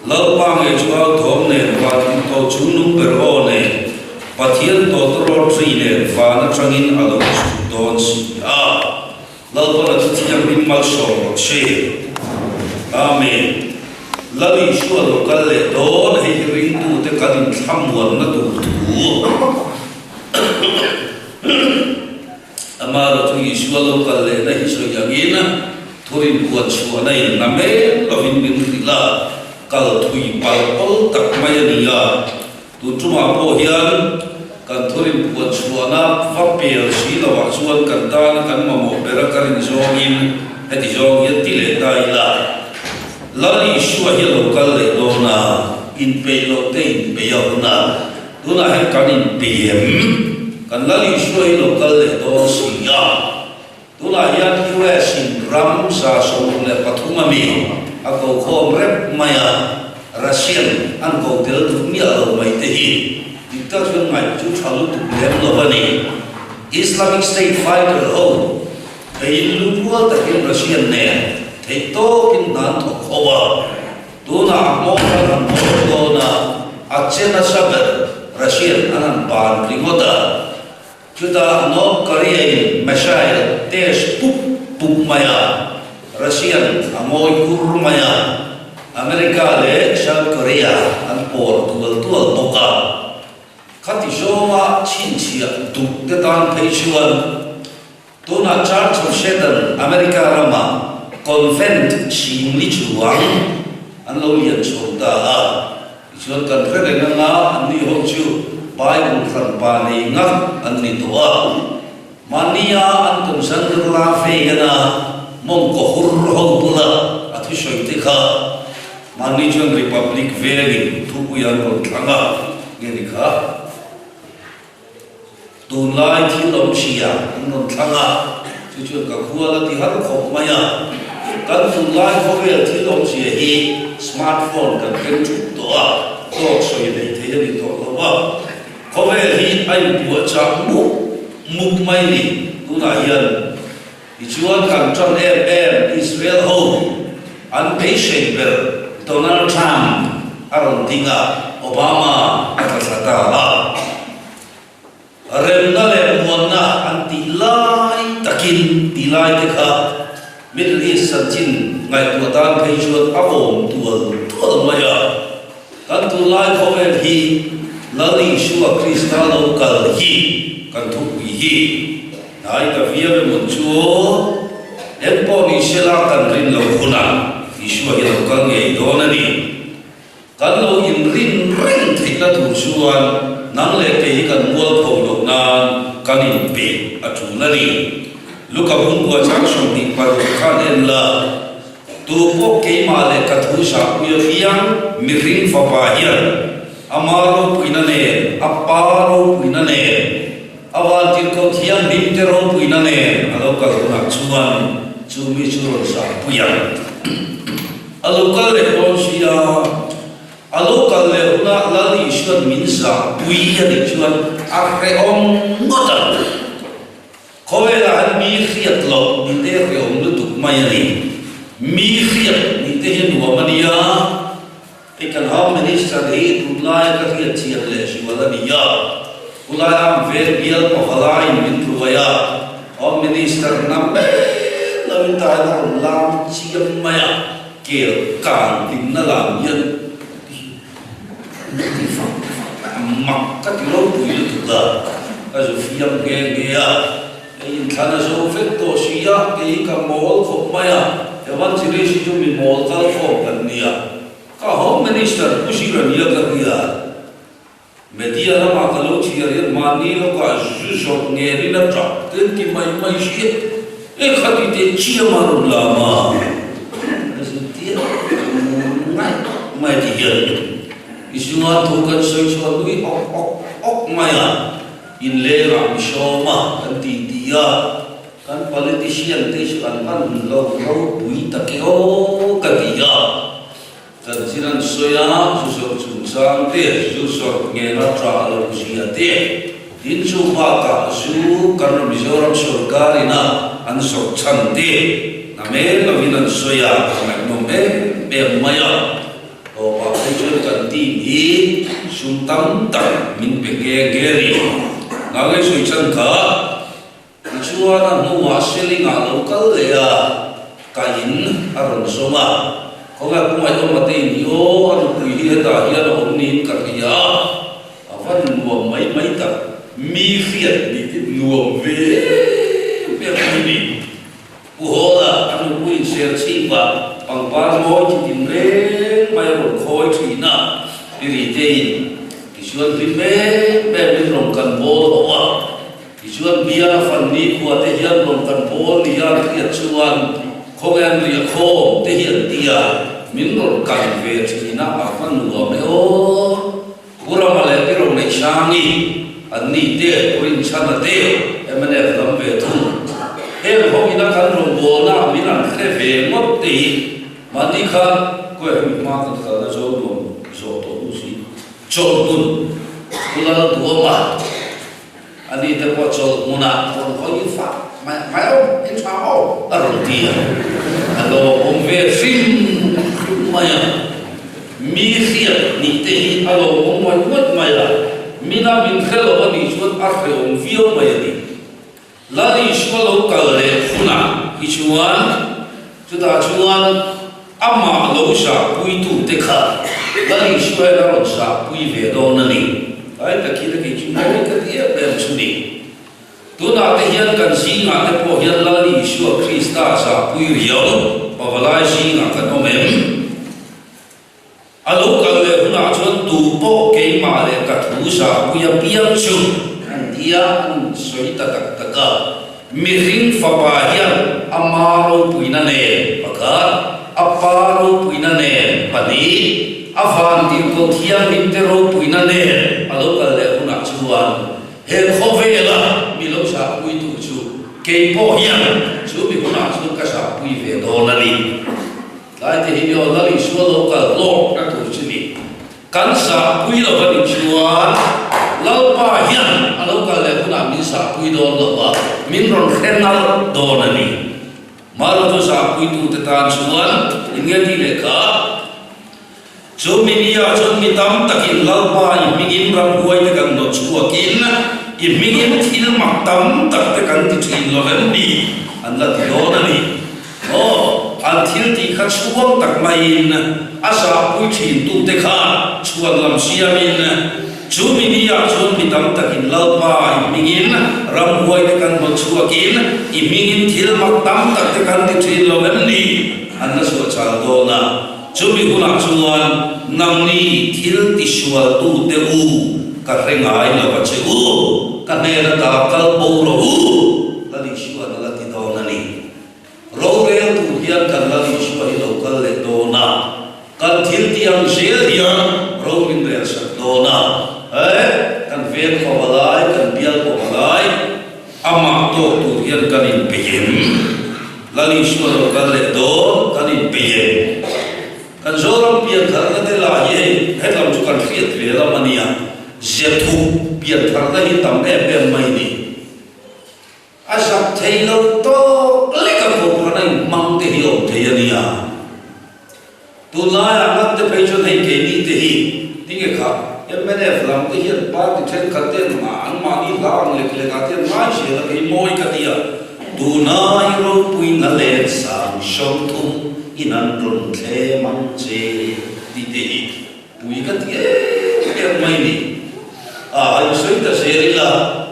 Lalpa ngei chu au thawm nen van inko chungnung ber aw nen Pathian tawtawrawt ri nen van atangin a lo chhuk dawn si a. Lalpan a thuthianghlim malsawm rawh se. Amen. Lal Isua lo kal leh dawn hei hi ringtute kan inthlamuanna tur thu. Amaherawhchu Isua lo kal lehna hi sawi angin thurin puan chhuahna in na mek lovin min hrilh a, kal thui pal pawl tak mai a ni a. Tun tumah pawh hian kan thurin puan chhuahna va pel si lovah chuan kan tana kan mamawh bera ka rin zawngin heti zawng hian ti leh ta ila, Lal Isua hi a lo kal leh dawn a, inpeih loh te inpeih a hun a, Tunah hian kan inpei em? Kan Lal Isua hi lo kal leh dawn si a. Tunah hian US in ram 73 a mi a ko khawm rep mai a, Russian an ko tel duh miah lo mai te hi dik tak chuan ngaih chu tha lutuk lem lo a ni. Islamic State fighter ho theiin lu rual takin Russian nen theih tawkin hna an thawk ho a. Tunah a hmawng an han hawn dawn a, a che nasa ber Russian an han ban ringawt a. Chutah North Korea in missile test pup pup mai a, Russian a ngawi kur mai a, America leh South Korea an pawl tual tual bawk a. Khati zawnga chhinchhiah duh te tan phei chuan Tunah Church of Satan America rama convent singli chuang an lo lian chho ta a, tichuan kan hre reng anga anni ho chu Bible hranpa nei ngat an ni tawh a. Mahnia an kum zan la vei ana mawngkaw hur ho bula a thusawi te kha mahni chuan Republic vengin thupui an rawn thlang a, nge ni kha? Tunlai thil awm hria an rawn thlang a, chu chuan ka khual a ti har khawp mai a. Kan tunlai khawvel thil awm hria hi smartphone kan keng thup tawh a, tawk sawi leh thei a ni tawh lo a. Khawvel hi a inpuahchah mup mup mai ni tunah hian. Tichuan kan tan em em Israel ho an beisei ber Donald Trump a rawn ding a, Obama a tla thla ta a. Remna leh muanna an tih lai takin tih lai te kha Middle East chanchin ngaihtuah tan phei chuan a awm tual tual mai a. Kan tunlai khawvel hi Lal Isua Krista lo kal hi kan thupui hi. Hnai ka viau emaw chu eng pawh ni sela kan rin lo hunah Isua hi lo kal ngei dawn a ni. Kan lo inrin reng theihna tur chuan nang leh kei hi kan mual pho loh nan kan inpeh a tul a ni. Luka bungkua chang 26 khan en la, Tu pawh keimah leh ka thu zahpui apiang mihring fapa hian ama ropuina nen, a pa ropuina nen, A vantirhkoh thianghlim te ropuina nen a lo kal hunah chuan chu mi chu rawn zahpui ang. A lo kal leh dawn sia, a lo kal leh hunah Lal Isuan min zahpui a nih chuan a hrehawm ngawt ang. Khawvelah hian mi hriat loh ni te hrehawm lutuk mai a ni. Mi hriat ni te hi nuam a nia. Hei kan Home Minister hi tunlaia ka hriat chian leh zual a ni a, khulai ang vel bial pavalaiin min ruai a, Home Minister na mai loin tahin a rawn lam chiam mai a, kel kang hlimna lam hian ti fak fak mai a, mak ka ti ropui lutuk a, ka zu fiam nghe nghe a. Kei inthlan a zo vek tawh si a, kei ka mawl khawp mai a, Evangelist hi chu mi mawl kal khawm kan nia. Ka Home Minister Pu Zirania ka hria. Media lamah ka lo chhiar hian mahni lawkah zu zawrh ngerin a tap ten ti mai mai si a, e khati teh chiam a rawn lam a, a zu tia ngaih mai ti hian i zunga thu kan sawi chhuah nui awk awk awk mai a. Inlengah mi sawm a kan ti ti a, kan politician te chu an hman lo ropui tak e aw ka ti a. Kan chin an sawi a, zu zawrh chungchang te, zu zawrh ngena tah lo zia te, tin chu bakah zu kan Mizoram sorkar ina an zawrh chhan te na men lovin an sawi a, ka ngaihnawm em em mai a. Tawpah phei chuan kan team hi sum tam tak min pe nghe nghe a ni. Nangei sawi chhan kha tichuan a hnuah Seling ah lo kal leh a, ka in a rawn zawm a, khawngaih Pungaih awm a te in hi aw a nupui hi hetah hian a awm niin ka hria a, a va nuam mai mai tak, mi hriat nih te nuam ve em em mai ni. Pu Hawla a nupui inser chhip a, pangpar mawi chi tin reng mai a rawn khawi thin a, pi Riteiin tichuan hlim em em in rawn kan bawl ho a, tichuan bial fan nikhua te hian rawn kan bawl nia an hriat chuan khawnge an riah khawm te hi an ti a, min rawn kan ve thin a, a va nuam e aw. Pu Rama leh Pi Roneihsangi an ni te, Pu Rinchhana te, mnf lam ve thung. Heng ho ina kan rawngbawlna min an hre ve ngawt te hi mahni khan kawia hemi hma kan kalna zo nuam zawh tawh hnu si chawlhhmun Pu Lalduama a ni te pawh chawlhhmunah rawn hawi fah mai mai aw in tha aw a rawn ti a, a lawmawm ve hrim hrim mai a, mi hriat nih te hi a lawmawm ngawih ngawih mai a, mina min hre lo a nih chuan a hrehawm viau mai a ni. Lal Isua lo kal leh hunah hi chuan chutah chuan amah lo zahpuitute kha Lal Isua hian a rawn zahpui ve dawn a ni. Tlai takin a kei chu mawi ka ti em em chu ni. Tunah te hian kan zingah te pawh hian Lal Isua Krista zahpui riau pavalai zingah kan awm em? A lo kal leh hunah chuan tu pawh keimah leh ka thu zahpui apiang chu an ti a, an sawi ta tak tak a. Mihring fapa hian a ma ropuina nen pakhat, a pa ropuina nen pahnih, a vantirhkoh thianghlimte ropuina nen a lo kal leh hunah chuan he khawvela mi lo zahpuitu chu kei pawh hian chu mi hunah chuan ka zahpui ve dawn a ni. Tlai te hi mi aw Lal Isua lo kal hlawk na tur chu ni. Kan zahpui lo a nih chuan Lalpa hian a lo kal leh hunah min zahpui dawn lo a, min rawn hre nalh dawn a ni. Mahlo chu zahpuitute tan chuan in nge tih leh kha? Chu mi nia chuan mi tam takin Lalpa i hmingin ramhuai te kan nawt chhuakin i hmingin thil mak tam tak te kan ti thin lo em ni? An la ti dawn a ni. Aw, an thil tih kha chhuang tak maiin a zahpui thintute kha chhuan lam siamin chu mi nia chuan mi tam takin Lalpa i hmingin ramhuai te kan nawt chhuakin i hmingin thil mak tam tak te kan ti thin lo em ni? An la chhuah chal dawn a. Chumi hunah chuan nangni thil tisualtute u ka hre ngai lo a che u, ka hnen ata kal bo rawh u, Lal Isua'n a la ti dawn a ni. Rorel tur hian kan Lal Isua hi lo kal leh dawn a, kan thil tih ang zel hian ro min rel sak dawn a, he kan veng pawh a lai, kan bial pawh a lai, amah tawk tur hian kan inpeih em? Lal Isua lo kal leh dawn kan inpeih em? Kan Zoram piantharna te lah hi hei hetlam chu kan hriat ve lam a nia, Zethup piantharna hi tam em em mai ni. A zak thei lo tawk lek a kohhran a inhmang te hi a awm thei a nia. Tunlaiah ngat te phei chuan hei keini te hi tinge kha mnf lam te hian party thenkhat te an anmahni hla ang lek lek ah te an ngai zel a kei mawi ka ti a, tuna i ropui na len sang 30 in an rawn thlem ang che tih te hi pui ka ti em em mai ni. A han sawi ta zel ila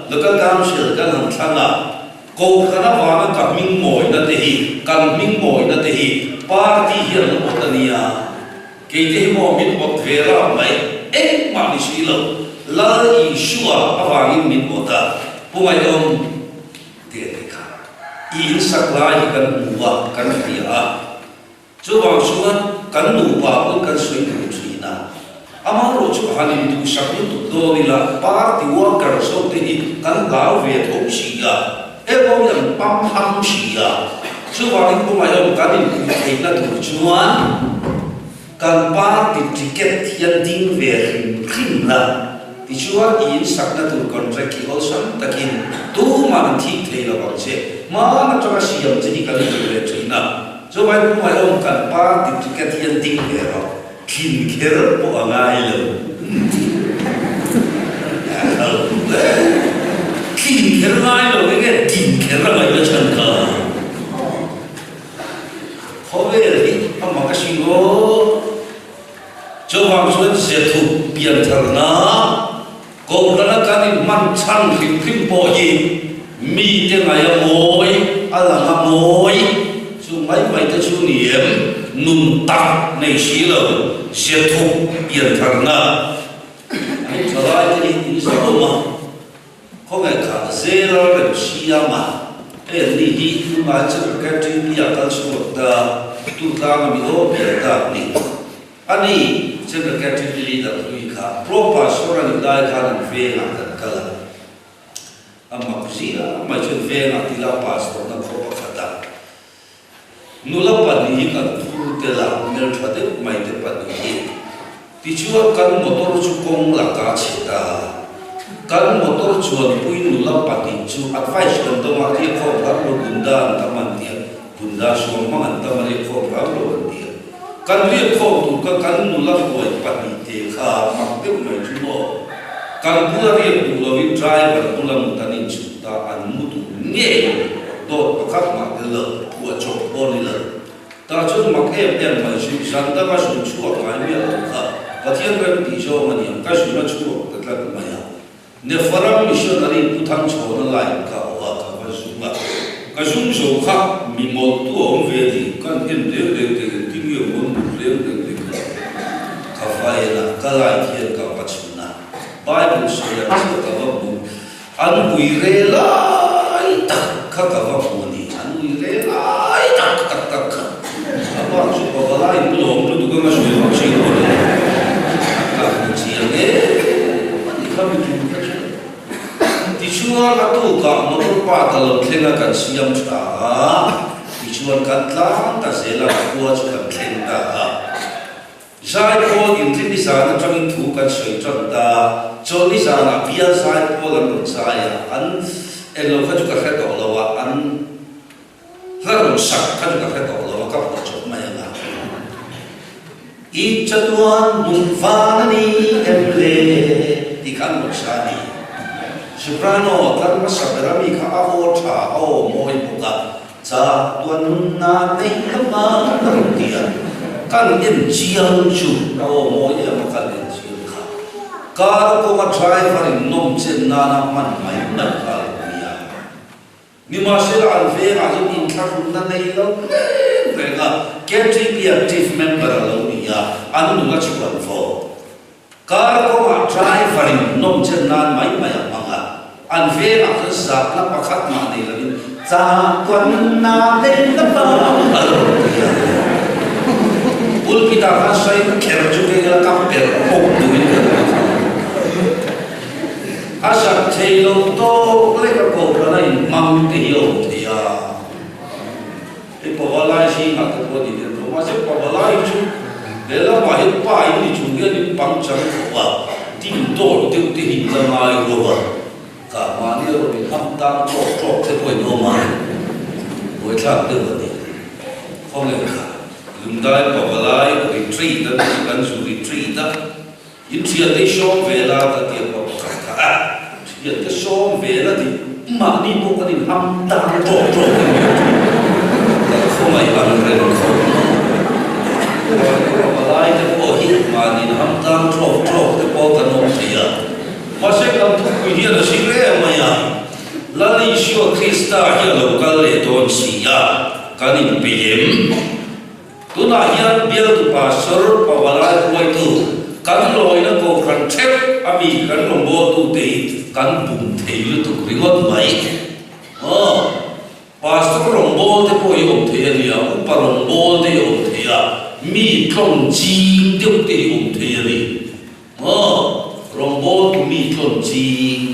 local council kan han thlang a. Kohhran avanga ka hming mawina te hi, kan hming mawina te hi party hian an awt a nia. Keite hi maw min awt ve rap mai, engmah ni si lo. Lal Isua avangin min awt a, Pu Ngaihawm tih a ni kha. I insak lai hi kan hmu a, kan hria a. Chuvang chuan kan nupa pawhin kan sawi duh thin a, amaherawh chu han induhsak lutuk dawn ila party workers ho te hi kan hlau ve tho si a, emaw hi an pam ham si a, chuvangin kawngaiawm kan inpuih theihna tur chuan kan party ticket hian ding ve hrim hrim la, tichuan i insakna tur contract hi awlsam takin tumah an thik thei lo ang che, hmaan atanga siam che hi kan duh ve thin a. Chuvai hnuaiawm kan party ticket hian ding ve rawh. Thin kher pawh a ngai lo. Thin kher ngai lo enge din kher a ngaih na chhan kha. Khawvel hi a mak a hring aw. Chuvang chuan Zethup piantharna Kohhrana kan inhman chhan hrim hrim pawh hi mite ngaih a mawi, a lang a mawi, chu mai mai te chu ni em, nun tak nei si lo, Zethup piantharna an thalai te hi in zahawm a. Khawngaih kha zela rem siama hei an ni hi tunlai chu KTP ah kal chhuak ta tu tlanga mi aw ber tak ni. Ani General KTP leader hlui kha Pro Pastor a nih lai khan an vengah kan kal a, a mak zia mai chuan vengah tila pastor na khaw pakhat a nula pahnih hi kan phur tel a, hmeltha deuh mai te pahnih hi. Tichuan kan motor chu kawng lakah a chhe ta. Kan motor chuanpui nula pahnih chu advice kan dawng a, riak khawm hram lo gunda an tam an ti a, gunda suam hmang an tam a riak khawm hram lo an ti a. Kan riak khawm tur kha kan nula hruai pahnih te kha mak deuh mai chu maw. Kan bula riak duh loin driver bula mut an inchhut ta, an mu duh ngei a ni. Dawt pakhat mah tel lo, phuah chawp pawh ni lo. Tah chuan mak em em mai chu zan danga zun chhuak ngai miah lo kha Pathian rem tih zawng a niang ka zun a chhuak ta tlat mai a. Nefaram missionary Pu Thangchhawna line kha aw a ka va zung a, ka zung zo kha mi mawlhtu a awm ve ni kan en reng reng thei engtin nge mawn mut reng reng thei kha ka va en a, ka line hian ka va chhun a, Bible sawi ang chiah ka va hmu. An ui re lai tak kha ka va hmu a ni, an ui re lai tak tak tak kha. A bak chu pavalai in lawm lutuk anga sawi vak si lo a ni. Ka hmu chiang em a ni kha mi tum kha chu. Tichuan a tukah motor pa ta lo thleng a kan siam tha a, tichuan kan tlang ta zel a, khua chu kan thleng ta a. Zaipawl inrinni zan atangin thu kan sawi tan ta. Chawlhni zanah bial zaipawl an rawn zai a, an englo kha chu ka hre tawh lo a, an hla rawn sak kha chu ka hre tawh lo a, ka phuah chawp mai ang a. I chatuan hmun van a ni em le tih kha an rawn sa a ni. Soprano tlar hmasa ber ami kha a aw tha, a aw mawi bawk a, Cha tuan nunna nei ka hma ka rawn ti a, kan en chiang chu ka aw mawi em a kan en chiang kha. Car kawnga driver in nawm chen nana hman mai mai kha a lo ni a. Nimahsela an vengah hian inthlahrunna nei lo reng reng a, KTP active member a lo ni a, an nun a chhuan fo. Car kawngah driver in nawm chen nan mai mai a hmang a, an vengah chuan zahna pakhat mah nei lovin chatuan na leh na pa a lo rawn ti a. Pulpit ah khan sawi kher chu kei la ka per pawp duhin ka duh a kha. A zak thei lo tawk lek a kohhran a inhmang te hi a awm thei a. Hei Pavalai zingah te pawh ni hian tho mahse Pavalai chu lehlamah hian pa in ni chung hian in pang chang khawp a, tin dawt deuh te hi in la ngai lo a, kah mahni a rawn in ham tang tawk tawk te pawh in awm a, buaithlak deuh a ni. Khawngel kha Lungdai Pavalai retreat a ni chu kan zu retreat a, in thiante i sawm ve la ka ti a pa pakhat kha a, thiante sawm ve la tih mahni pawh kan in ham tang tawk tawk a ni a ti. Kan khawngaih ang reng khawp mai. Palai te pawh hi mahni in ham tang tawk tawk te pawh kan awm thei a, mahse kan thupui hian a zir em mai a, Lal Isua Krista hi a lo kal leh dawn si a, kan inpe em? Tunah hian bialtu pastor Pavalai hruaitu kan lawina kohhran theuh a mi kan rawngbawltute hi kan bum thei lutuk ringawt mai. Aw, pastor rawngbawlte pawh hi awm thei a nia, upa rawngbawlte hi awm thei a, mi tlawn ching deuhte hi awm thei a ni. Aw, rawngbawltu mi tlawn ching.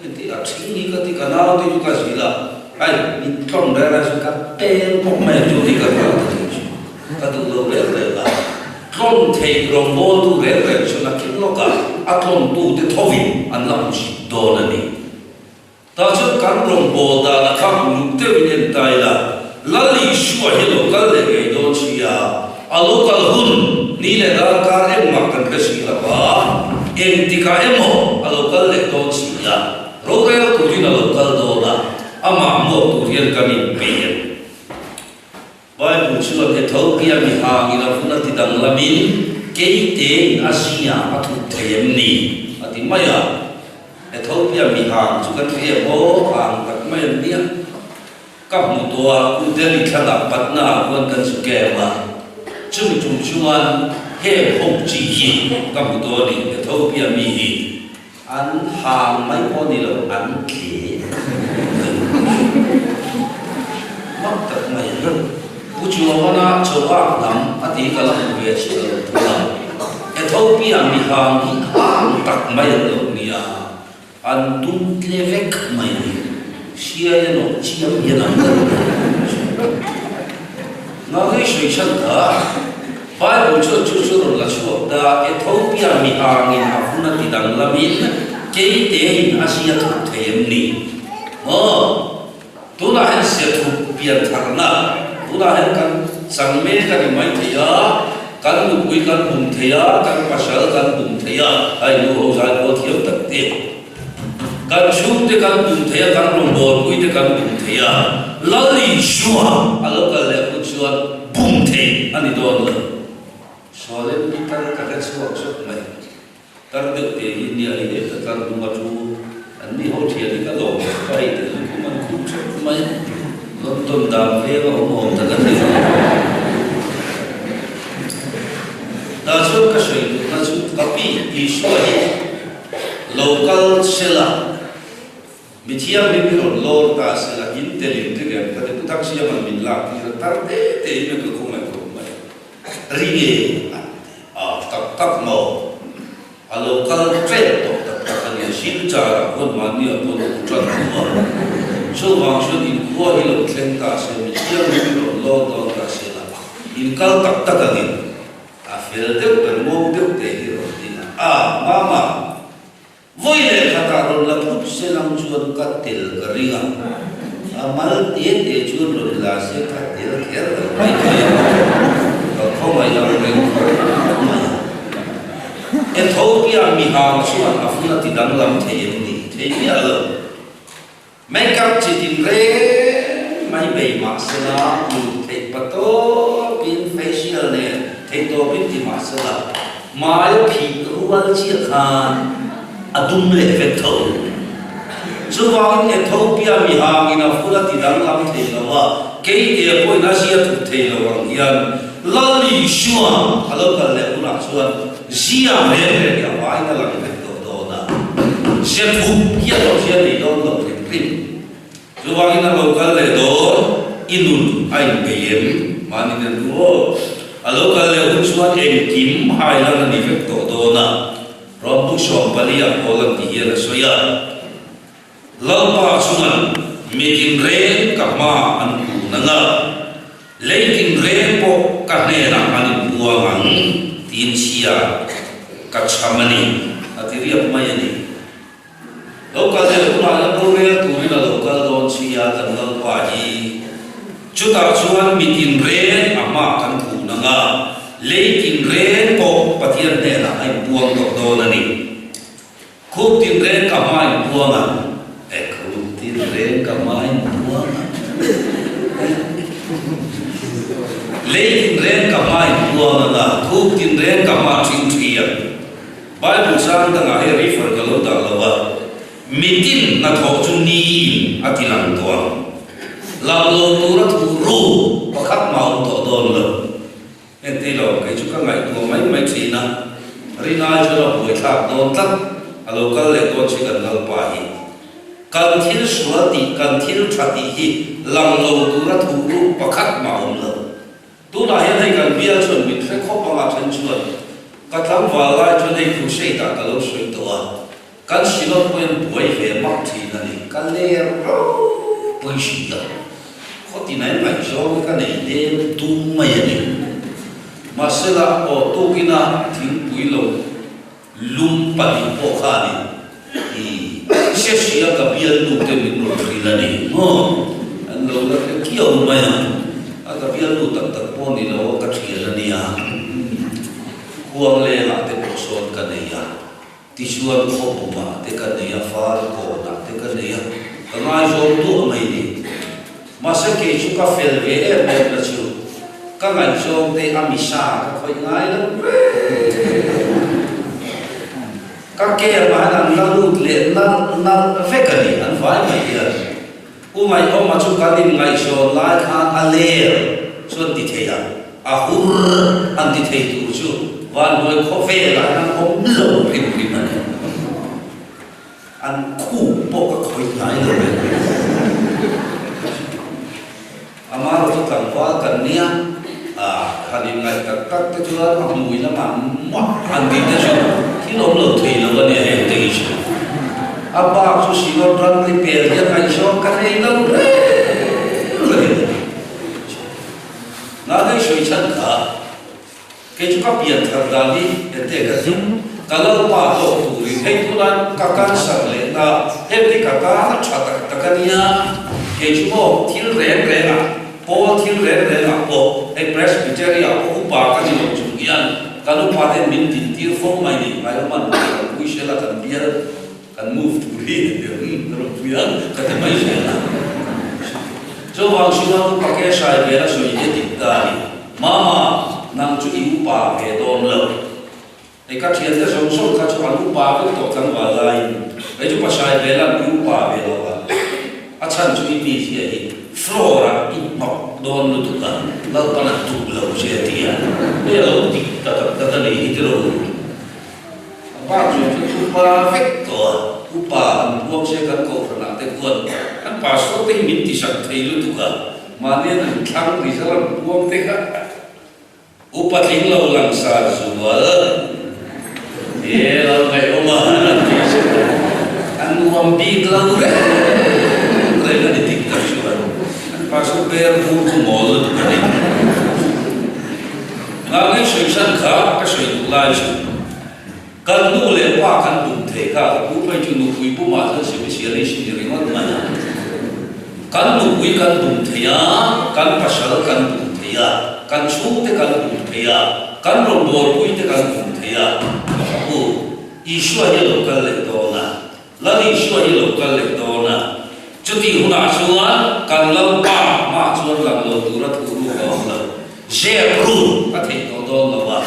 Heti a thing hi ka ti ka naute chu ka zilh a, hei min tlawm reng reng chu ka peng pawp mai ang chu tih ka hria ka tih chu ka duh lo reng reng a, tlawm theih rawngbawltu reng reng chu nakin lawkah a tlawmtute thovin an la hmu zit dawn a ni. Tah chuan kan rawngbâwl dana kha uluk deuhin en ta ila, Lal Isua hi lo kal leh ngei dawn si a. A lo kal hun ni leh darkar engmah kan hre si lo a, engtikah emaw a lo kal leh dawn si a, rorel turin a lo kal dawn a, amah hmuak tur hian kan inpeih em? Bible chuan Ethiopia mi hangin a vun a ti danglamin keitein a zingah a thup thei em ni? a ti mai a. Ethiopia mi hang chu kan hria maw? Hang tak mai an nia. Ka hmu tawh a, Pu Delhi thlanah Patna ah khuan kan zu kem a. Chumi tum chuan heng ho chi hi ka hmu tawh a ni, Ethiopia mi hi. An hang mai pawh ni lo, an tle mak tak mai a ni. Pu Chuawana Chawak hnam a tih ka la hmu ve chiah lo thung a. Ethiopia mi hang hi hang tak mai an lo nia, an dum tle vek mai a ni. Siai a nawh chiam hian an la ni. Ngangei sawi chhan kha Bible chuan chu chu rawn la chhuak ta, Ethiopia mi angin a hun a ti danglamin keitein a zia thup thei em ni? Maw? Tunah hian zia thup pian tharna, tunah hian kan chang mek a ni mai thei a, kan nupui kan bum thei a, kan pasal kan bum thei a, hei nu ho zai pawh thiam tak te. Kan chhungte kan bum thei a, kan rawngbawlpuite kan bum thei a, Lal Isua a lo kal leh hun chuan bum thei a ni dawn lo. Sualin mi tar ka hre chhuak zawk mai. Tar deuh te hi nia hi hei ka tlar hnung a thu an ni ho thian hi ka lawm lo ka hei te lukhum an khum theuh mai. London dan veng a awm awm tak an ni lo. Tah chuan ka sawi duhna chu ka pi Isua hi Lo kal sela, mi thianghlim hi rawn lawr ta sela, in tel in ring em? Ka ti pu tak siam an min lak tir a, tar te te in ka khawngaih khawp mai. Ring e an ti a, tak tak maw? A lo kal ṭep tawh tak tak a nia, Silchar ah khuan mahni ah pawh lo ṭan tawh a. Chuvang chuan in khua hi lo thleng ta se, mi thianghlim hi rawn lawr dawn ta sela, in kal tak tak angin. A fel deuh ber ngo deuh te hi rawn ti a, A, Mama, vawi leh khatah rawn la phut se lang chuan ka tel ka ring a, a mal te te chuan rawn la se ka tel kher lo mai thei a, ka khawngaih ang reng khawp mai a. Ethiopia mihang chuan a fun a ti danglam thei em ni? Thei miah lo. Make-up chi tin reng mai bei mah sela, hmuh theih pa tawpin facial nen theih tawpin ti mah sela, hmai a phih rual chiah khan a dum leh vek tho. Chuvangin Ethiopia mihangin a ful a ti danglam thei lo a, keite pawhin a zia thup thei lo ang hian Lal Isua a lo kal leh hunah chuan zia reng reng hi a vain a lang vek tawh dawn a, zia thup hi a lo zia nei dawn lo hrim hrim. Chuvangin a lo kal leh dawn, i nun a inbei em? Mahni nen thu aw. A lo kal leh hun chuan engkim hailan a ni vek tawh dawn a, Rawmpui 14 ah Paul an ti hian a sawi a. Lalpa chuan mi tinreng ka hma an kun ang a, lei tinreng pawh ka hnenah an inpuang ang tiin chhia ka chham a ni, a ti riak mai a ni. Lo kal leh hunah hian rorel turin a lo kal dawn chhia kan Lalpa hi. Chutah chuan mi tinreng a hma kan kun ang a, lei tinreng pawh Pathian hnenah a inpuang tawh dawn a ni. Khup tin reng ka hma in puang ang e Khup tin reng ka hma in puang ang e Lei tin reng ka hma in puang ang a Khup tin reng ka hma thin thi ang Bible chang dangah hei refer ka lo dah lo a Mitin hnathawh chu niin a ti lang tawh ang Lang lo tura thu ru pakhat mah awm tawh dawn lo. Engti lo, kei chu ka ngaihtuah mai mai thin a, Rinai chuan a buaithlak dawn tlat, a lo kal leh dawn chi kan Lalpa hi. Kan thil sual tih, kan thil tha tih hi lang lo tura thuh ruk pakhat mah awm lo. Tunah hian hei kan bial chuan min hre khawp anga then chuan ka tlangval lai chuan hei crusade ah ka lo sawi tawh a, kan Synod pawhin buai ve mak thin a ni, ka ler ropui hri a. Khawtinai ngaihzawng hi ka nei lem tum mai a ni. Mahsela aw tukina thingpui lo lum pahnih pawh kha a ni. I hre hria ka bialnu te min rawn hrilh a ni maw? An lo la hre kiau mai a, a ka bialnu tak tak pawh ni lo a ka thian a nia. nia, Khuanglengah te pawh sawn ka nei a, tichuan Khawbungah te ka nei a, Farkawnah te ka nei a, ka ngaihzawm duah mai ni. Mahse kei chu ka fel ve em em na chu ka ngaihzawm te a misa ka khawih ngai lo reng. Ka care ah hian an la lut leh nalh nalh vek a ni, an vai mai hian. U Ngaihawma chu kan inngaihzawn lai khan a ler chu an ti thei a, a hur an ti thei tur chu vanhnuai khawvelah hian an awm lo hrim hrim a ni. An khup pawh ka khawih ngai lo reng reng. Amarawh chu tlangval kan nia, a han inngaih tak tak te chuan a hmui lamah muah han tih te chu thil awm lo thei lo a nia heng te hi chu. A bak chu Sinot ramri pel hian ngaihzawng ka nei lo reng a ni. Nangei sawi chhan kha. Kei chu ka pian thar dan hi ente ka ti. Ka lo pa tawk turin hei tunah ka cancer leh ta, heti ka tan a tha tak tak a nia. Kei chu maw thil reng reng ah pawl thil reng reng ah pawh hei Presbytery ah pawh upa ka ni lo chung hian kan upa ten min din tir fo mai ni ngai awm an kan pui sela kan bial kan move tur hi ka rawn pui ang ka ti mai zel a. Chuvang chuan upa ke hrai vel a sawi hi a dik ta a ni. Mama, nang chu i upa ve dawn lo. Hei ka thiante zawng zawng kha chu an upa vek tawh tlangval laiin kei chu pasai vel an i upa ve lo a. A chhan chu i mi zia hi floor ah i hnawk dawn lutuk a, Lalpan a duh lo che a ti a. Hei a lo dik ta tak tak a ni hi tilo. A pa chuan chu upa vek tawh a, upa an puang se kan kohhranah te khuan kan pastor te hi min tisak thei lutuk a. Mahni an thlang ri zar an puang te kha upa tling lo langsar zual he lo ngaihawm a an ti a sin an nuam bik lo reng reng a ni dik tak chuan an pastor ber bur chu mawl lutuk a ni. Ngangei sawi chhan kha ka sawi duh lai chu kan nu leh pa kan bum thei kha ka pu phei chu nupui pumah chuan specialist ni ringawt mai a. Kan nupui kan bum thei a, kan pasal kan bum thei a, kan chhungte kan bum thei a, kan rawngbawlpuite kan bum thei a, ka pu Isua hi a lo kal leh dawn a, Lal Isua hi a lo kal leh dawn a, chutih hunah chuan kan Lalpa hmaah chuan lang lo tura thu ruk a awm lo. Zep ruk a theih tawh dawn lo a,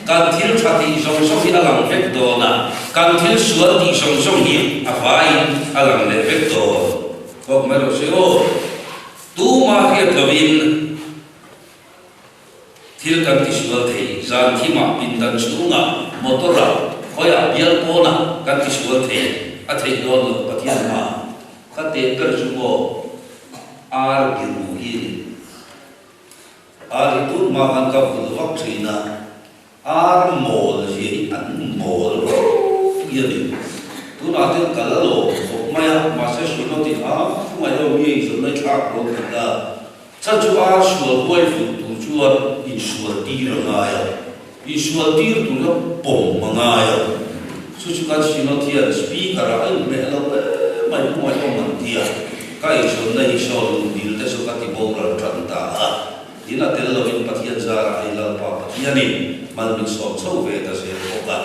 kan thil tha tih zawng zawng hi a lang vek dawn a, kan thil sual tih zawng zawng hi a vaiin a lang leh vek dawn. Thawk mai rawh se aw. Tumah hriat lovin thil kan tisual thei, zan thimah, pindan chhungah, motor-ah, khawiah, bial pawnah kan tisual thei, a theih dawn loh Pathian hma ka teh ber chu maw ar biru hi a ni. Ar hi tun hma khan ka vul vak thin a, ar mawl zia hi an mawl ropui a ni. Tunah te ka la lawm khawp mai a, mahse Shinot in a khungaih ho mi inzawrh lai thlak dawn ta ta. Chhan chu ar sual huai vul tur chuan insual tir a ngai a, insual tir tur hian pawm a ngai a. Chu chu kan Shinot hian speaker ah a inhmeh lo em mai khungaih awm an ti a. Ka eizawnna hi sawn luh dil te chu ka ti boral tan ta a, tin a tel lovin Pathian zarah hei Lalpa Pathianin mal min sawm chho ve ta zel bawk a.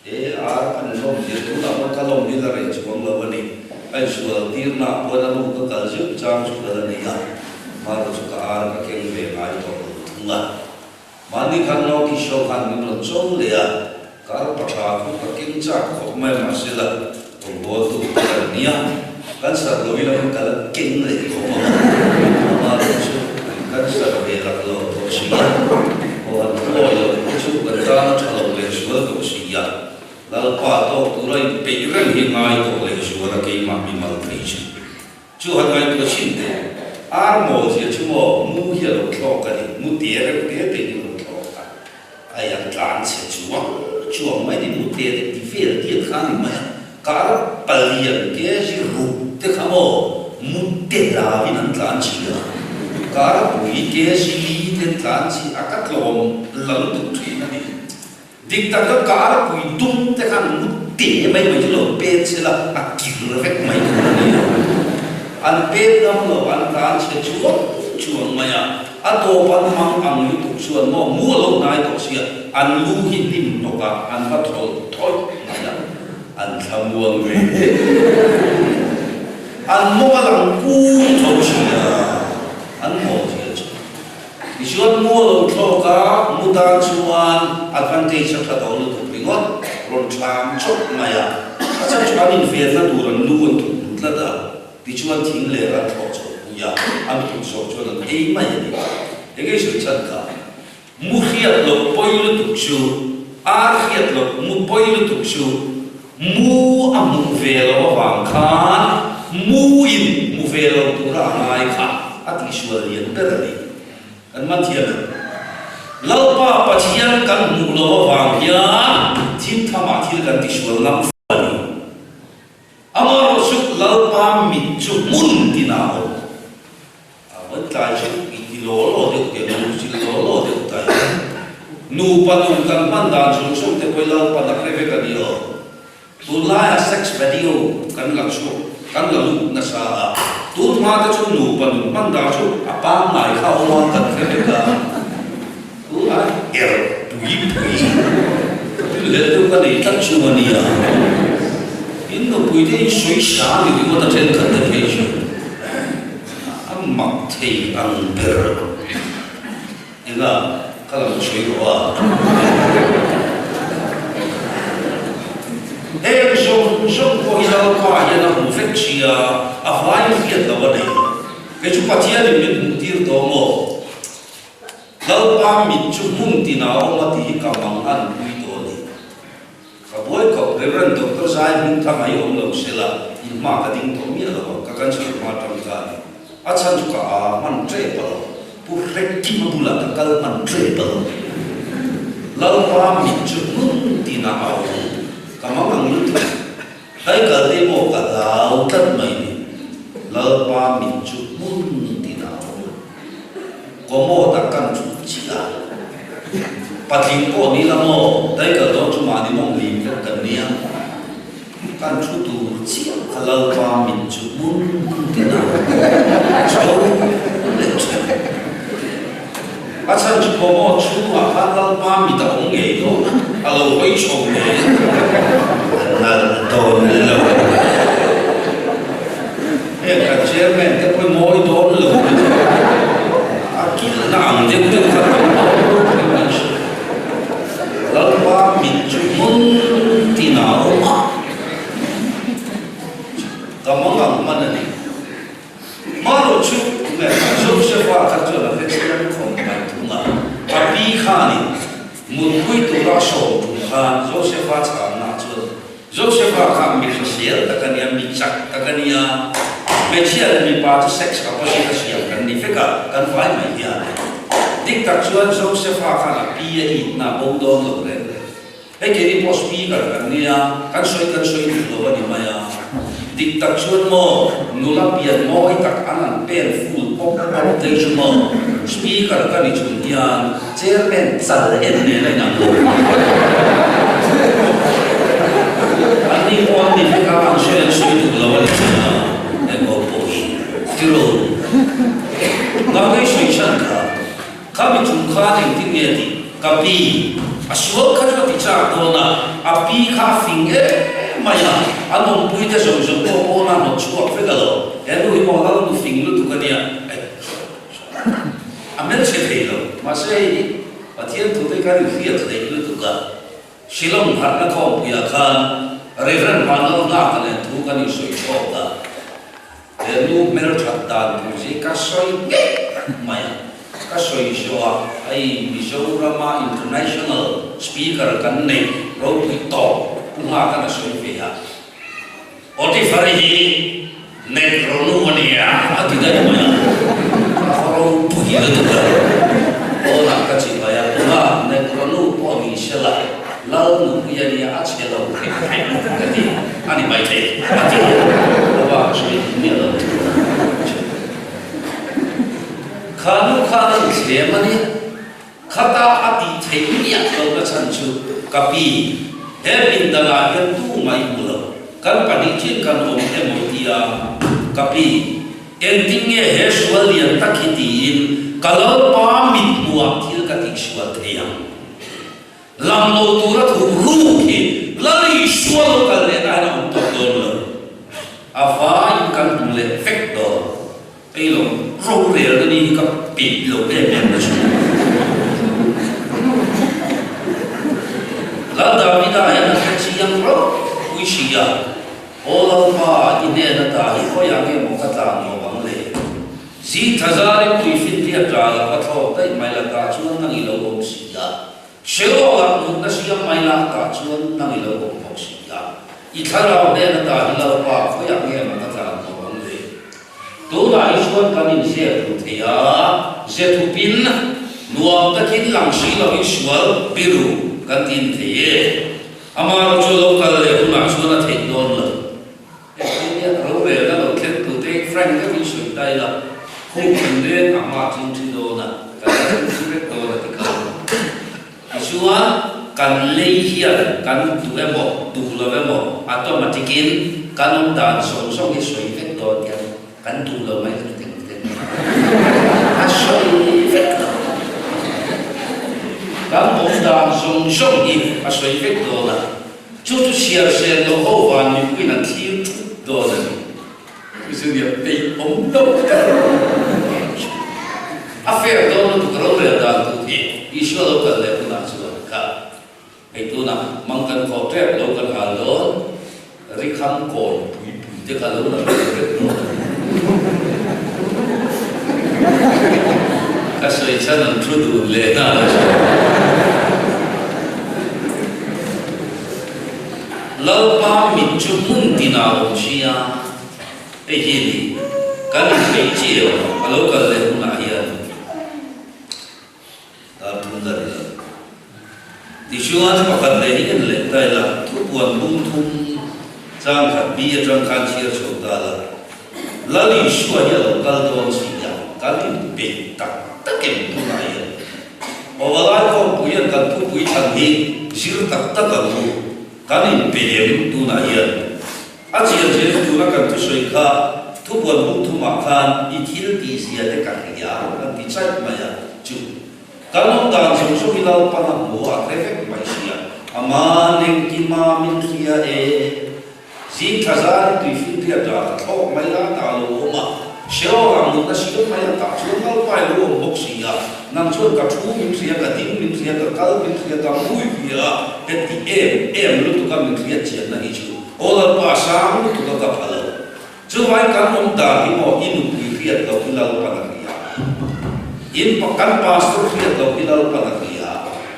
E ar kan lawm zir tunah pawh ka lawm hi la reh chuang lo a ni. Ka insual tirnaah pawhin a nu ka kal zeuh chang chu ka la nei a, hmarawh chu ka ar ka keng ve ngai tawh lo thung a. Mahni khan Noki show khan min rawn cho leh a, kar pa tha khu ka keng chak khawp mai mahse la rawngbawltu te kan nia, kan sar lo ila ka la keng leh khawp ang a, amah erawh chu kan sar ve lak lo tawh si a, aw han thawi loh te chu kan tan a tha lo leh zual tawh si a, Lalpa tawk tura inpeih reng hi ngai tawh leh zual a keimah mimal phei chu. Chu han ngaihtuah chin teh, ar mawl zia chu maw mu hi a lo thlawk a ni, mu te reuh te te hi a lo thlawk a, ai an tlan chhe chuang chuang mai ni, mu te te ti vel diat kha a ni mai a, kar palian kg ruk te kha maw mu te lavin an tlan chhi a, kar pui kg li te an tlan chhi a, ka tlawm la lutuk thin a ni. Dik tak chuan kar pui dum te khan mu te mai mai chu lo pen se la, a kir vek mai tur a ni lo. An pen ngam lo, an tlan chhe chuang chuang mai a. A tawp an mang ang lutuk chuan maw mu a lo hnai tawh sia, an lu hi hnim hnawk a, an va thawl thawih mai a, an thlamuang ve hle. An mawng a lang kung tho sia, an mawl zia chu. Tichuan mu a lo thlawk a, mu tan chuan advantage a tha tawh lutuk ringawt, rawn thlam chawp mai a, a chhan chu an invenna tur an lu an thuk duh tlat a. Tichuan thing leh ran thlawh chawlh pui a, an kut zawk chuan an ei mai a ni. Enge sawi chhan kha? Mu hriat loh pawi lutuk chu, ar hriat loh mu pawi lutuk chu, mu a hmuh ve loh avang khan mu in hmu ve lo tura a ngai kha a tihsual lian ber a ni. Kan man thiam em? Lalpa Pathian kan hmuh loh avang hian thil thamah thil kan tisual ngam fo a ni. Amaherawh chu Lalpa mit chu hmun tinah a awm. A vawi tlai chu i ti law law deuh teh ang, nu chil law law deuh ta i. Nupa nun kan hman dan zawng zawng te pawh hi Lalpa na hre vek a ni aw. Tunlaiah sex video kan la chhuak, kan la lut nasa a. Tun hma te chu nupa nun hman dan chu a pangngai kha a awm a, kan hre vek a. Tunah er pui pui ka rin leh deuh ka nei tlat chu a nia. In nupui te in sawi sa ni ringawt a thenkhat te phei chu a mak thei ang ber. Enga ka lo sawi rawh a. Heng zawng zawng pawh hi Lalpa hian a hmu vek sia, a vai hriat lo a nei. Kei chu Pathianin min hmuh tir tawh maw? Lalpa mit chu hmun tinah a awm a tih hi ka mang an pui tawh a ni. Ka buai khawp Rev. Doctor Zai hming tha mai awm lo se la, in hma ka ding tawh miah lo ang, ka cancer hma tang ka a ni. A chhan chu ka a hman tep a lo, Pu Hrekima bulah ka kal hman tep a lo. Lalpa mit chu hmun tinah a awm, ka mang ang lutuk. Hlai kal te maw ka hlau tlat mai ni. Lalpa mit chu hmun tinah a awm a. Kawmawt a kan chu chiah a. Patling pawh ni la maw, dai kal dawn chu mahni mawng lim vek kan nia. Kan thu tur chiah kha Lalpa mit chu hmun tinah a chho leh thin. A chhan chu kawmawt chhungah khan Lalpa mit a awm ngei dawn a, a lo hawi chho ngei a nalh dawn lo. Heng kan chairman te pawh mawi dawn lo a kilhna ang deuh deuh kha tam dawn lo in an hria. Lalpa mit chu hmun tin a awm a, ka mangang hman a ni. Hmanraw chu nge Josepha kha chuan a hrethiam khawm mai thung a, a pi khanin mutpui tura sawm tum khan Josepha chhanna chuan Josepha kha mi hrisel tak a nia, mi chak tak a nia, hmeichhia leh mipa chu sex opposite a siam kan ni vek a, kan vai mai hian dik tak chuan Josepha khan a pi a itna a bo dawn lo reng reng. Hei keini pawh speaker kan nia, kan sawi kan sawi duh lo a ni mai a. Dik tak chuan maw, nula pian mawi tak an an pen full pawp pawp te chu maw, speaker ka ni chung hian chairman chal en nen a inang lo. An ni pawh an ni vek a, an sawi an sawi duh lo a ni mai a, enkawl pawh hi tiro. Ngangei sawi chhan kha. Kha mi chung khan engtin nge tih ka pi a sual kha chu a ti chak dawn a, a pi kha a fing em mai a, an awmpui te zawng zawng pawh pawn a hnawt chhuak vek a lo, he nu hi maw lal nu fing lutuk a nia, eh a hmelchhe thei lo, mahse hei hi Pathian thu te khan i hriat hleih lutuk a, Shillong harhna khawmpuiah khan Reverend Vanlal Nghaka nen thu kan insawi chhawk a. He nu hmelthat dan tur hi ka sawi ngei mai a, ka sawi zawh a, hei Mizorama International Speaker kan neih ropui tawp Pu Nghaka'n a sawi ve a, Potiphar hi Negro nu a nia a ti daih mai a, ka ropui lutuk a, pawnah ka chibai a, Pu Nghak, Negro nu pawh ni sela, Lal nupui a nia a chhe lo hrim hrim ka ti a ni maithei a ti a, ka pa ka sawi duh miah lo chu. Kha nu khan a inthlem a ni, khata a tih theih miah lo na chhan chu ka pi he pindanah hian tu mai hmu lo, kan pahnih chin kan awm emaw tia ka pi engtin nge he sual lian tak hi tiin. Ka Lalpa mit hmuhah thil ka tihsual thei ang. Lang lo tura thup ruk hi Lal Isua lo kal lehna hian a awm tawh dawn lo. A vaiin kan hmu leh vek dawn. Hei lo rorelna ni hi ka peih lo em em na chu. Lal Davida hian a hre chiang ropui si a, Aw Lalpa, i hnen ata hi khawiah nge maw ka tlan lo ang le? Zing tha zarin tui finriat ral a va thlawk daih mai la tah chuan nang i lo awm si a. Sheol-ah mutna siam mai la tah chuan nang i lo awm bawk si a. I thlarau hnen ata hi Lalpa, khawiah nge maw ka tlan lo ang le? Tunah hi chuan kan inzep duh thei a, ze thupin nuam takin lang si lovin sual biru kan tin thei e. Amaherawh chu lo kal leh hunah chuan a theih dawn lo. Engtin nge rorelna lo thleng tute Frank deuhin sawi ta ila, khum kan reng a hma ching thi dawn a, kan la thleng thi vek dawn a ti kha. Tichuan, kan lei hian kan duh emaw, duh lo emaw, automatic-in kan awm dan zawng zawng hi sawi vek dawn hian kan duh lo mai kan teng teng a sawi vek lo. Kan awm dan zawng zawng hi a sawi vek dawn a, chu chu chhiar sen lo ho van mipuiin an thlir thup dawn a ni. Zuniah peih awm lo ber a fair dawn lutuk rorel dan tur hi Isua lo kal leh hunah chuan kha hei tunah mang kan khawh tep lo kan hal dawn rikham kawi pui pui te kha lo la rel vek dawn a ni. Ka sawi chhan an thu dun leh nghal a chuan. Lalpa mit chu hmun tinah awm si a, hei hi a ni, kan inpeih chiau a lo kal leh hunah hian dar thum la ni lo. Tichuan pakhat leh hi en leh ta ila, thupuan bung thum chang khat bi atang khan chhiar chho ta la, Lal Isua hi a lo kal dawn si a, kan inpeih tak tak em tunah hian. Awalai khawmpui hian kan thupui thlan hi zir tak tak ang u, kan inpeih em tunah hian. A chian chian tuna kan thusawi kha thupuan bung thumah khan i thil tih zia te ka hria kan ti chaih mai a, chu kan awm dan zawng zawng hi Lalpan a hmu a, a hre vek mai sia, Aman engkima min hria e. Zing tha zan tui finriat ral a thlawk mai la ta lo awm a, Sheol ah mutna siam mai a tah chuan Lalpa i lo awm bawk si a, nang chuan ka thu min hria, ka ding min hria, ka kal min hria, ka mui hria a, heti em em lutuk a min hriat chianna hi chu aw Lalpa sang lutuk a ka pha lo. Chuvai kan awm dan hi maw i nupui hriat loh hi Lalpan a hria, in kan pastor hriat loh hi Lalpan a hria,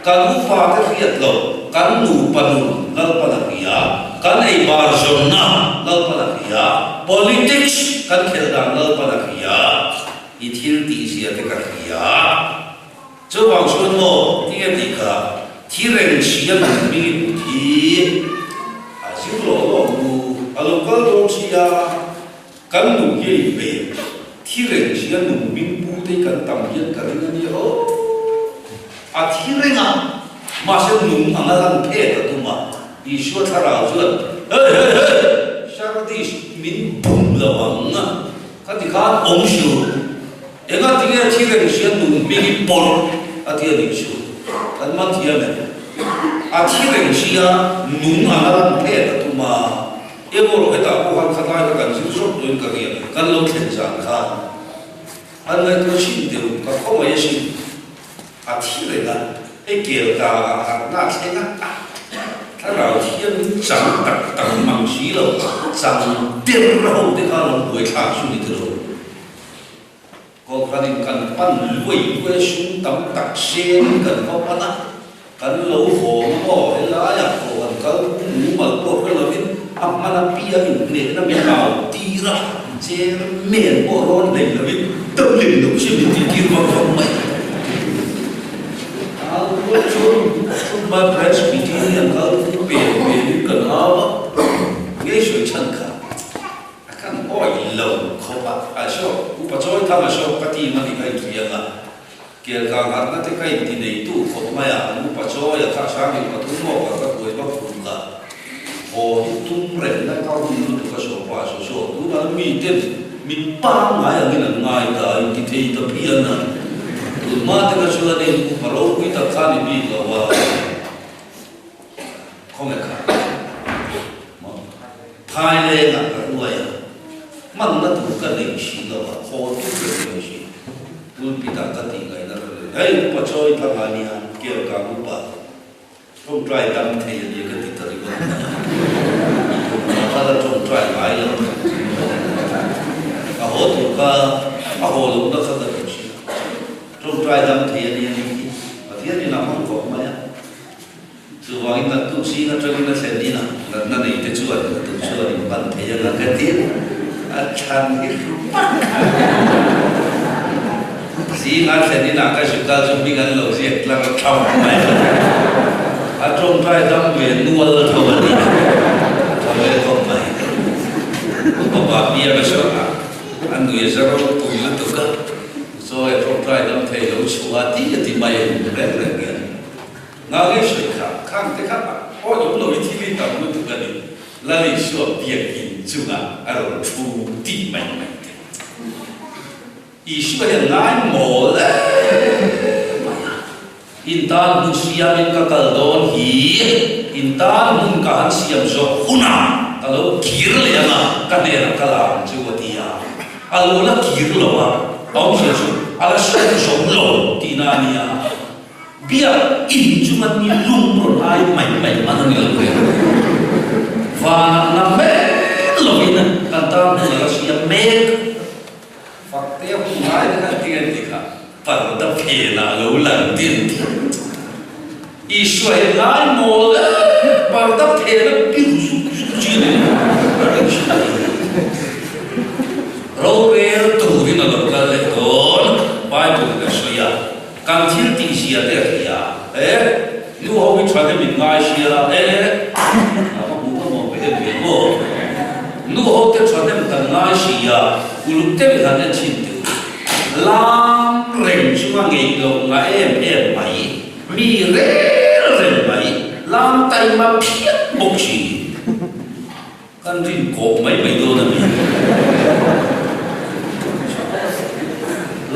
kan upa te hriat loh kan nupa nun Lalpan a hria, kan ei bar zawnna Lalpan a hria, politics kan khelh dan Lalpan a hria, i thil tih zia te ka hria. Chuvang chuan maw tinge tih kha thi reng si a nun hming i put hi a zir lo lawm u, a lo kal dawn si a, kan nun hi a inpeih thi reng si a nun hming pu te hi kan tam hian ka ring a nia aw. A thi reng a, mahse nung anga lan phet a tum a, Isua thlarau chuan Hey hey hey! Sardis min bum lo ang ka ti khan awm sur. Enga tinge thi reng sian nun hming hi pawlh a ti a nih chu kan man thiam em? A thi reng sia nung anga lan phet a tum a, emaw rawh hetah pawh khan khatlai kha kan zir zawk tuin ka ria kan lo thlen zan khan an ngaihtuah chin deuh ka khaw mai asin. A thi reng a, hei kel ta ah harhna a thleng a, thlarau thiangin chang tak tak mang si lo, chang der ho te kha lo buaithlak chu ni tilo. Kohhranin kan pan luai luai a sum tam tak senin kan va pan a, kan lo haw na maw helaiah kohhran kal phung mumal pawh hre lovin a hman apiang inhnehna min au tir a, chairman pawh rawn nei lovin dam lem lo se min tih tir vang vang mai. Au rual chuan my branch meeting hian kal phung pen penin kan au a, ngei sawi chhan kha. A kan awih lo khawp a, a shock, upa chawi thang a shock ka ti mani ka inhriang a, Kelkang harhna te ka inti neitu khawp mai a, an upa chawi a kha hrangin pathum maw kal ka kuai vak thung ka haw hi tum remna ka hun lutuk a show pa show show tunah mi ten mi pangngai angin an ngai ta a inti thei ta phian a. Tunhma te kha chuanin upa ropui tak kha ni bik lo a, khawnge kha maw Phailengah ka hruai a, hmanna tur ka nei si lo a, haw tur ka nei lo si. Pulpit ah ka tih ngaihna ka nei. Hei upa chawi phang a nia, Kelkang upa. Tawngtai dam thei a nia ka ti ta ringawt mai a. Thawmhnaw kha la tawngtai ngai lo. A haw tur kha a haw lohna kha ka duh si a. Tawngtai dam thei a nia nih hi Pathian in a hmang khawp mai a. Chuvangin naktuk zing atangin a thlen in a natna nei te chuan naktuk chuan in pan thei anga ka ti a chhan hi hlu pak a. Zingah thlen inah ka zuk kal chu hming an lo ziak tlang a tha mai a, a tawngtai dam ve nual tho a ni. A tha ve khawp mai. Upa pa piang a sawn a, a nui a za ropui lutuk a, chawi a tawngtai dam thei lo chhuah a ti a ti mai a ni reng reng hian. Ngai sawi kha khang te kha awi awm lo i thil i tam lutuk a ni. Lalisua biakinn chungah a rawn thu tih mai mai te. Isua hian ngai mawl em mai a, In tan hmun siamin ka kal dawn hi, in tan hmun ka han siam zawh hunah ka lo kir leh ang a, ka hnenah ka la ang chu a ti a. A lo la kir lo a, a awmzia chu a la siam zo lo tihna a nia. Biak in chunga ni lung rawn ai mai mai hman a ni lo reng. Vanah na hmel lovin kan tan hmun a la siam mek. Fakte a hmu ngai te khan tinge ti kha parda phenah a lo lang din ti. Isua hi ngai mawl e, parda phena biru zuk zuk chi a ni lo, a ring hrim a ni. Rorel turin a lo kal leh dawn, Bible in a sawi a, kan thil tih zia te a hria e, nu ho hi tha te min ngai sia e, a va hmu ka maw ve em ve maw, nu ho te tha hnem kan ngai sia, Uluk deuh hian en chhin teh u. Lam reng chunga ngeih loh nga em em mai, mi rel reng mai, lam taima phiat bawk si. Kan rin kawp mai mai dawn a mi.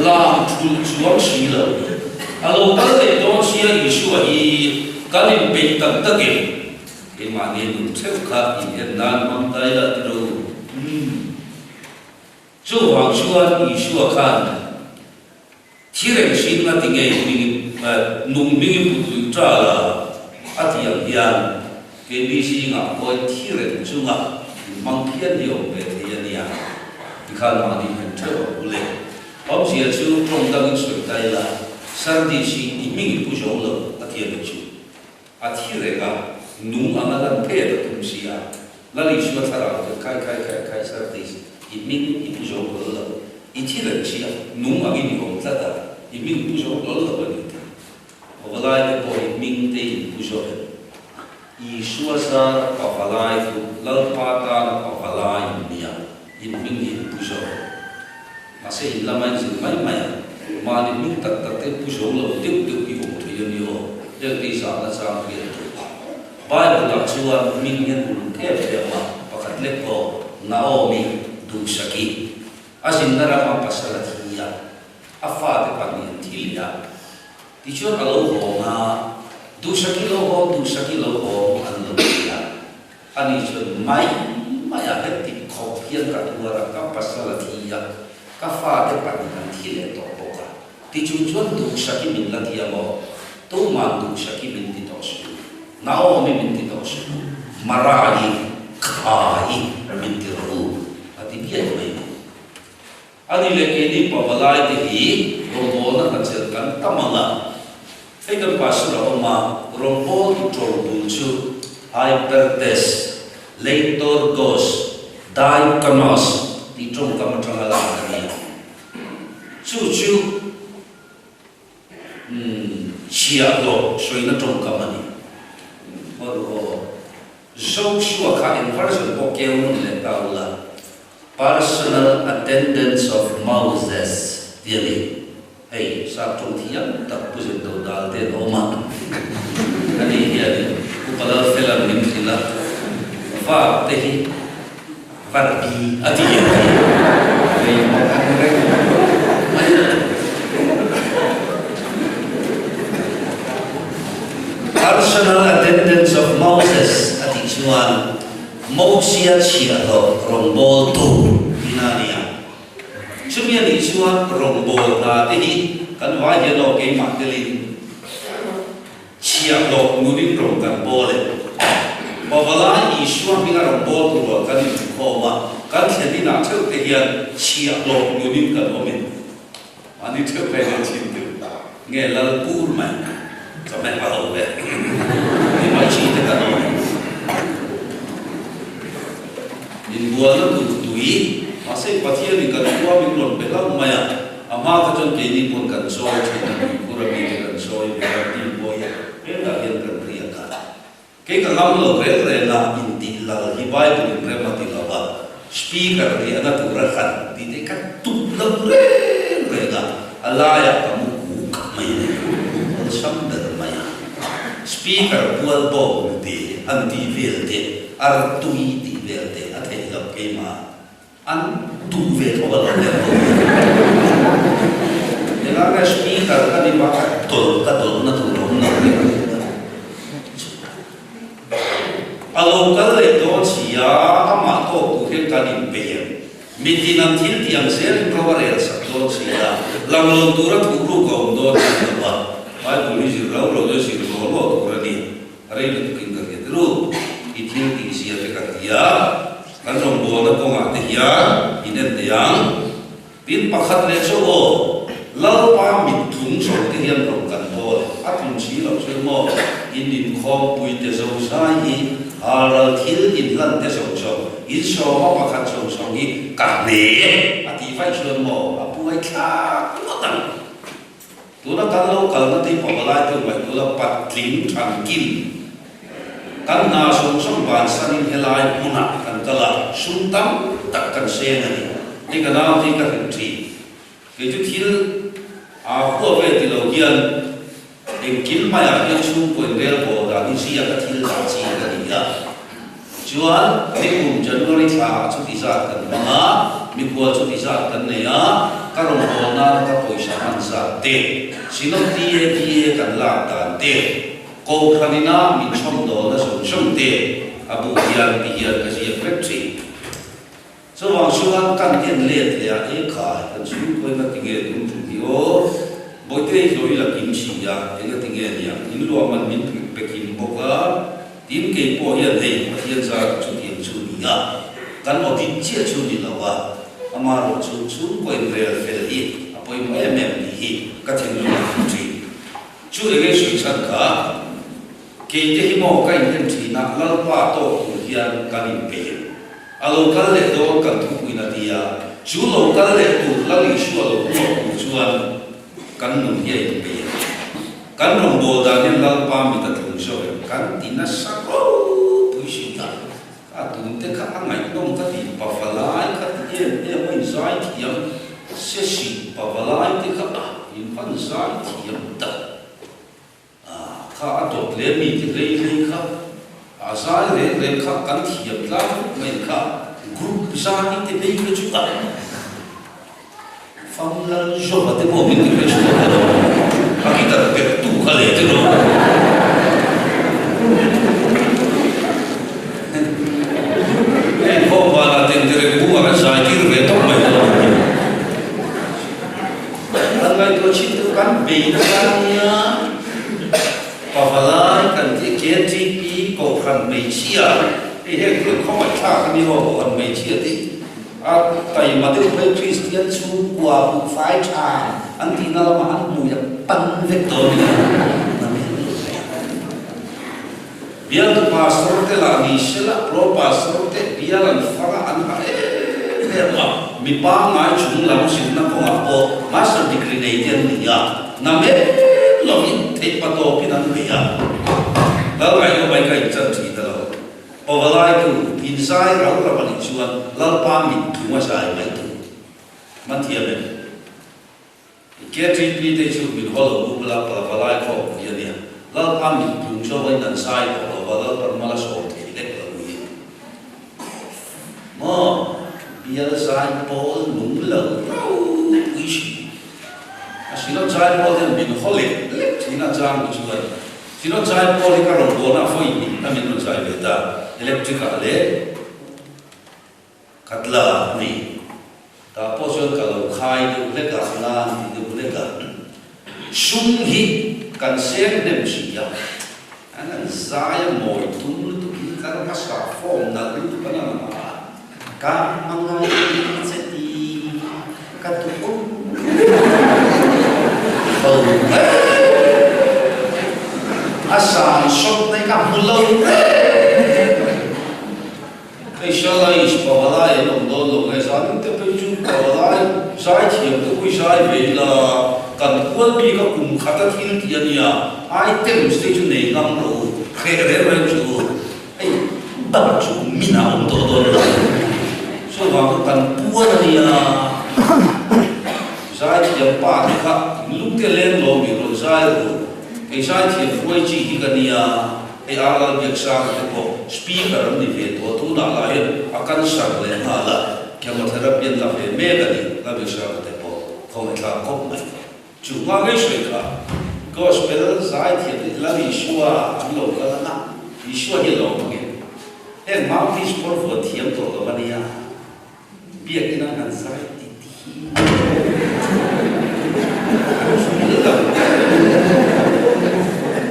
Lam thulh chuang si lo. A lo kal leh dawn sia Isua hi kan inpeih tak tak em? Keimahni nun theuh kha in en nan hmang dai lah ti lo. Umm. Chuvang chuan Isua khan thi reng hring a ti ngei hming nung hming i put lui ṭal a, a ti ang hian keini zingah pawhin thi reng chunga inhmang phian hi awm ve thei a nia. Tikhan mahni hmel ṭheuh a pu le. Awmzia chu ṭawng dangin sawi ta ila, Sardis hi i hming i pu zo lo a ti a ni chu. A thi reng a, nung anga lan phet a tum si a. Lal Isua thlarau chuan khai khai khai khai Sardis, i hming i pu zo hlawl lo. I thi reng si a, nung angin i awm tlat a, i hming i pu zo hlawl lo a ni tih. Pavalai te pawh i hming te in pu zo em? Isua zara pavalai chu Lalpa tana pavalai in nia, in hming hi in pu zo em? Mahse in lama in zir mai mai a, mahni hming tak tak te pu zo lo deuh deuh hi awm thei a ni aw, heng zahna chang hriat tur. Bible ah chuan hming hian uluk em em a, pakhat lek aw, Naomi, Duhsaki, a zinna rama pasal a thi a, a fate pahnih an thi leh a, tichuan a lo hawng a, Duhsaki lo hawng, Duhsaki lo hawng an lo ti a. Ani chuan mai mai a heti khawp hian ka tuar a, ka pasal a thi a, ka fate pahnih an thi leh tawh bawk a. Tichung chuan Duhsaki min la ti a maw? Tuman Duhsaki min ti tawh suh u, Naomi min ti tawh suh u, Mara-i, Kha-i min ti rawh u, a ti biai mai mai. Ani leh keini pavalai te hi rawngbawlna hna chelh kan tam ang a, hei kan pastor a awm a, rawngbawltu tawlbul chu hypertes, leitorgos, diakonos tih tawngkam atanga lak a ni a. Chu chu chhiahhlawh sawina tawngkam a ni. Joshua kha eng version pawh keu nun leh ta ula, Personal Attendance of Moses tih a ni. Hei sap tawng thiam tak Pu Zento Dal te an awm a, ani hianin Upa Lalfela'n min hrilh a, Vak te hi Varpi a ti em hi? Hei an reng mai a. Personal attendance of Moses a tih chuan Mosia chhiahhlawh rawngbawltu tihna a ni a. Chumi a nih chuan rawngbâwl hna te hi kan vai hian aw keimah telin chhiahhlawh nunin rawng kan bawl e. Pavalai Isua hminga rawngbâwl turah kan inhmukhawm a, kan thlen inah theuh te hian chhiahhlawh nunin kan awm e. Mahni theuh phei hian chhin deuh nge lal pur mai chawhmeh a ho ve ni mai chi te kan awm e. Min bualna tur tui mahse Pathianin kan khua min rawn pe hlauh mai a, a hma kha chuan keini pawn kan chawi thin a, tuikhur a mite kan chawi ve a, tin pawh hi hetah hian kan riak a. Kei ka ngam lo reng reng a, intih lal hi Bible in rem a ti lo a, speaker riahna tur a hran tih te ka tum lo reng reng a, a laiah ka mu kuk mai a ni, awlsam ber mai a, speaker pual bawk nute an tih vel te, artui tih vel te a theih loh keimah. An duh ve tho a lo leh tho ve. Eng a nge speaker ka ni bak a tawlh ka tawlhna tur a awm lo reng reng a. A lo kal leh dawn si a, amah tawk tur hian kan inpeih em? Mitin an thil tih ang zelin ro a rel sak dawn si a, lang lo tura thuhruk a awm dawn si lo a, Bible hi zir lo lo chu zir law law tur a ni. Rei lutukin ka hria tirh, i thil tih zia te ka hria. Kan rawngbawlna kawngah te hian in en thei ang. Tin, pakhat leh chu aw, Lalpa mit tlung zawng te hian rawn kan bawl a tlung si loh chu maw, in inkhawmpui te zo zai hi halral thil inhlan te zawng zawng, in sawma pakhat zawng zawng hi ka hne a tih vaih chuan maw a buai thlak ngawt ang. Tuna kan lo kalna te pawh palai deuh ngaih tula patling than kim kan hna zawng zawng bansanin helai hmunah kan kal a, sum tam tak kan seng a ni. Hei ka nau te hi ka hrilh thin. Kei chu thil aa hua ve ti lo hian engkim maiah hian chhungkaw inrel bawl dan hi ziak a thil dah chi ka ni a. Chuan nikum January thla ah chuti zat kan hmang a, mikhual chuti zat kan nei a, ka rawn haw nana ka pawisa hman zat te, Synod TADA kan lak dan te, Kohhran ina min chhawm dawlna zawng zawng te a bu hian ti hian ka ziak vek thin. Chuvang chuan kan en let leh a, e khai, kan chhungkaw enga tinge tum tum hi aw, Bawihte hlawh i la kim si a, enga tinge niang, in luah man min pe kim bawk a, Tin, kei pawh hian hei Pathian zar chutiang chu ni a, kan audit chiah chu ni lo a, amaherawh chu chhungkaw inrel fel hi a pawimawh em em tih hi ka thinlung a hmu thin. Chu enge sawi chhan kha, keite hi maw ka inhen thin a, Lalpa tawk tur hian kan inpeih em? A lo kal leh dawn kan thupuiin a ti a, chu lo kal leh tur Lal Isua lo hmuak tur chuan kan nun hi a inpeih em? Kan rawngbâwl dan hian Lalpa mit a tlung zawk em? Kan ti nasa ropui si ta. A tûnte kha a ngaihnawm ka ti, pavalai kha ti em em a inzai thiam se si, pavalai te kha a inhman zai thiam tak. A kha a dawt leh mi te hlei hlei kha a zai reng reng kha kan thiam tlang vek mai kha group zai te phei kha chu a Fam lal zawha te pawh min ti hre chhuak a lo, a guitar perh tu kha leh te lo. Hei khawm vanah tengtere kungah kan zai tir ve tawp mai dawn a ni. Kan ngaihtuah chhin deuh kan bei nasa nia, Pavalai kan tih KTP Kohhran hmeichhia, hei heng thil khawngaihthlak a ni aw Kohhran hmeichhia tih. A taima deuh phei Kristian chhungkua buhfai tha an tihna lamah an hmui a pan vek dawn nia a men lo mai a. Bialtu pastor te lah ni sela pro pastor te bial an fang a an harh em em a, mi pangngai chung lam zirna kawngah pawh master degree nei te an ni a, na men lovin theih patawpin an bei a. Lal ngaihloh mai ka inchan thin a lo. Pavalaitu inzai rau rau a nih chuan Lalpa mit tlung a zai mai tur. Man thiam em? KTP te chu min haw lo buk la, Pavalai khawp pui a nia. Lalpa mit tlung zawk in an zai tawh lo va, Lalpan mal a sawm thei lek lo hi. Maw? Bial zai pawl nung lo rau pui si. A si lo zai pawl hian min haw lek lek thin a chang hi chuan. Synod Zaipawl hi ka rawn bawn a, vawi hnih a min rawn zai ve ta, Electric ah leh Katla a ni. Tah pawh chuan ka lo khai deuh hlek a, nan ti deuh hlek a. Sum hi kan seng hnem si a, an han zai a mawi tum lutuk in kar hmasa form nalh lutuk an han ha a. Ka hmangaih che ti ka duh lo hle. A san sawt mai ka hmu lo hle. Hei Shalai is Pavalai an awm dawn lo nge zanin te phei chu Pavalai zaithiam te pawh i zai ve ila kan kual bik a kum khat a thil tih a nia items te chu nei ngam rawh u hreh reng reng chu u hei bak chu min a awm tawh dawn lo chuvang chu kan puan a nia zaithiam pa te kha lung te leng lo mi rawn zai rawh u kei zaithiam hruai chi hi ka nia. Hei a Lalbiaksanga te pawh Speaker an ni ve tawh a, tunah lah hian a cancer leh nghal a, chemotherapy an la ve mek a ni, Lalbiaksanga te pawh khawngaihthlak khawp mai. Chu hma ngei sawi kha Gospel zaithiam leh Lal Isua an lo kal ang a, Isua hi a lo awm ang em? Heng mouthpiece pawh vuan thiam tawh lo a nia. Biakina kan zai ti ti hi an hmel lo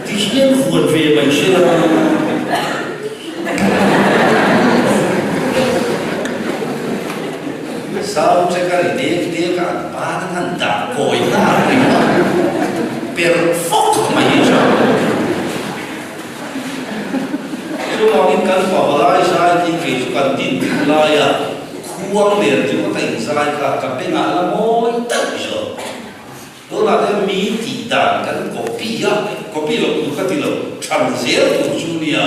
ti hian vuan ve mai se la. Sound check a ri dek dek a an ban an han dah kawi nghal ringawt per fawk mai hi chuan. Chuvangin kan pavalai zai tih kei chu kan din dik laia khuang nen ringawt a inzai kha ka bengah la mawi deuh zawk. Tunah te mi tih dan kan copy a, copy loh tur ka ti lo, than zel tur chu nia.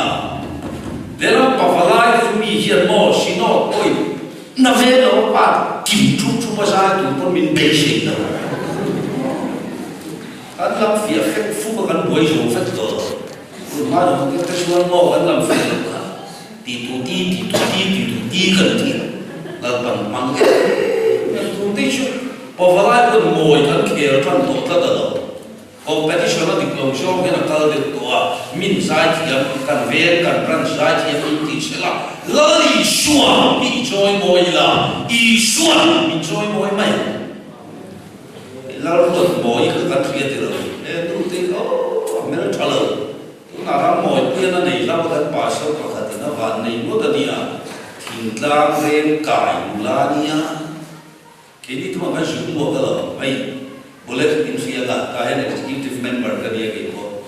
Lehlam pavalai te chu mi hian maw Synod pawhin na ve lo a pa kim thup thup a zai tur pawn min beisei lo. Kan lam fiah fek fuk a kan buai zo vek tawh lo. Tun hma zawng te te chuan maw kan lam fiah loh kha ti tu ti ti tu ti ti tu ti kan ti a, Lalpan hmang em em tur te chu Pavalai pawn mawi kan khel tan tawh tlat a lo. Competition a dik lo zawng hian a kal deuh tawh a, min zaithiam kan veng kan branch zaithiam in tih sela Lal Isua hi i chawi mawi ila, Isuan min chawi mawi mai ang. Lalruat mawi kha kan hria ti lo. He nu te hi aw a hmel tha lo. Tunah ram mawi pian a nei hlauh a kan pastor pakhat in a van nei ngawt a nia. Thingtlang reng kai nula a nia. Keini tumah kan zuk muak a lo. Hei bullet in hria nga tah hian executive member ka nia kei pawh.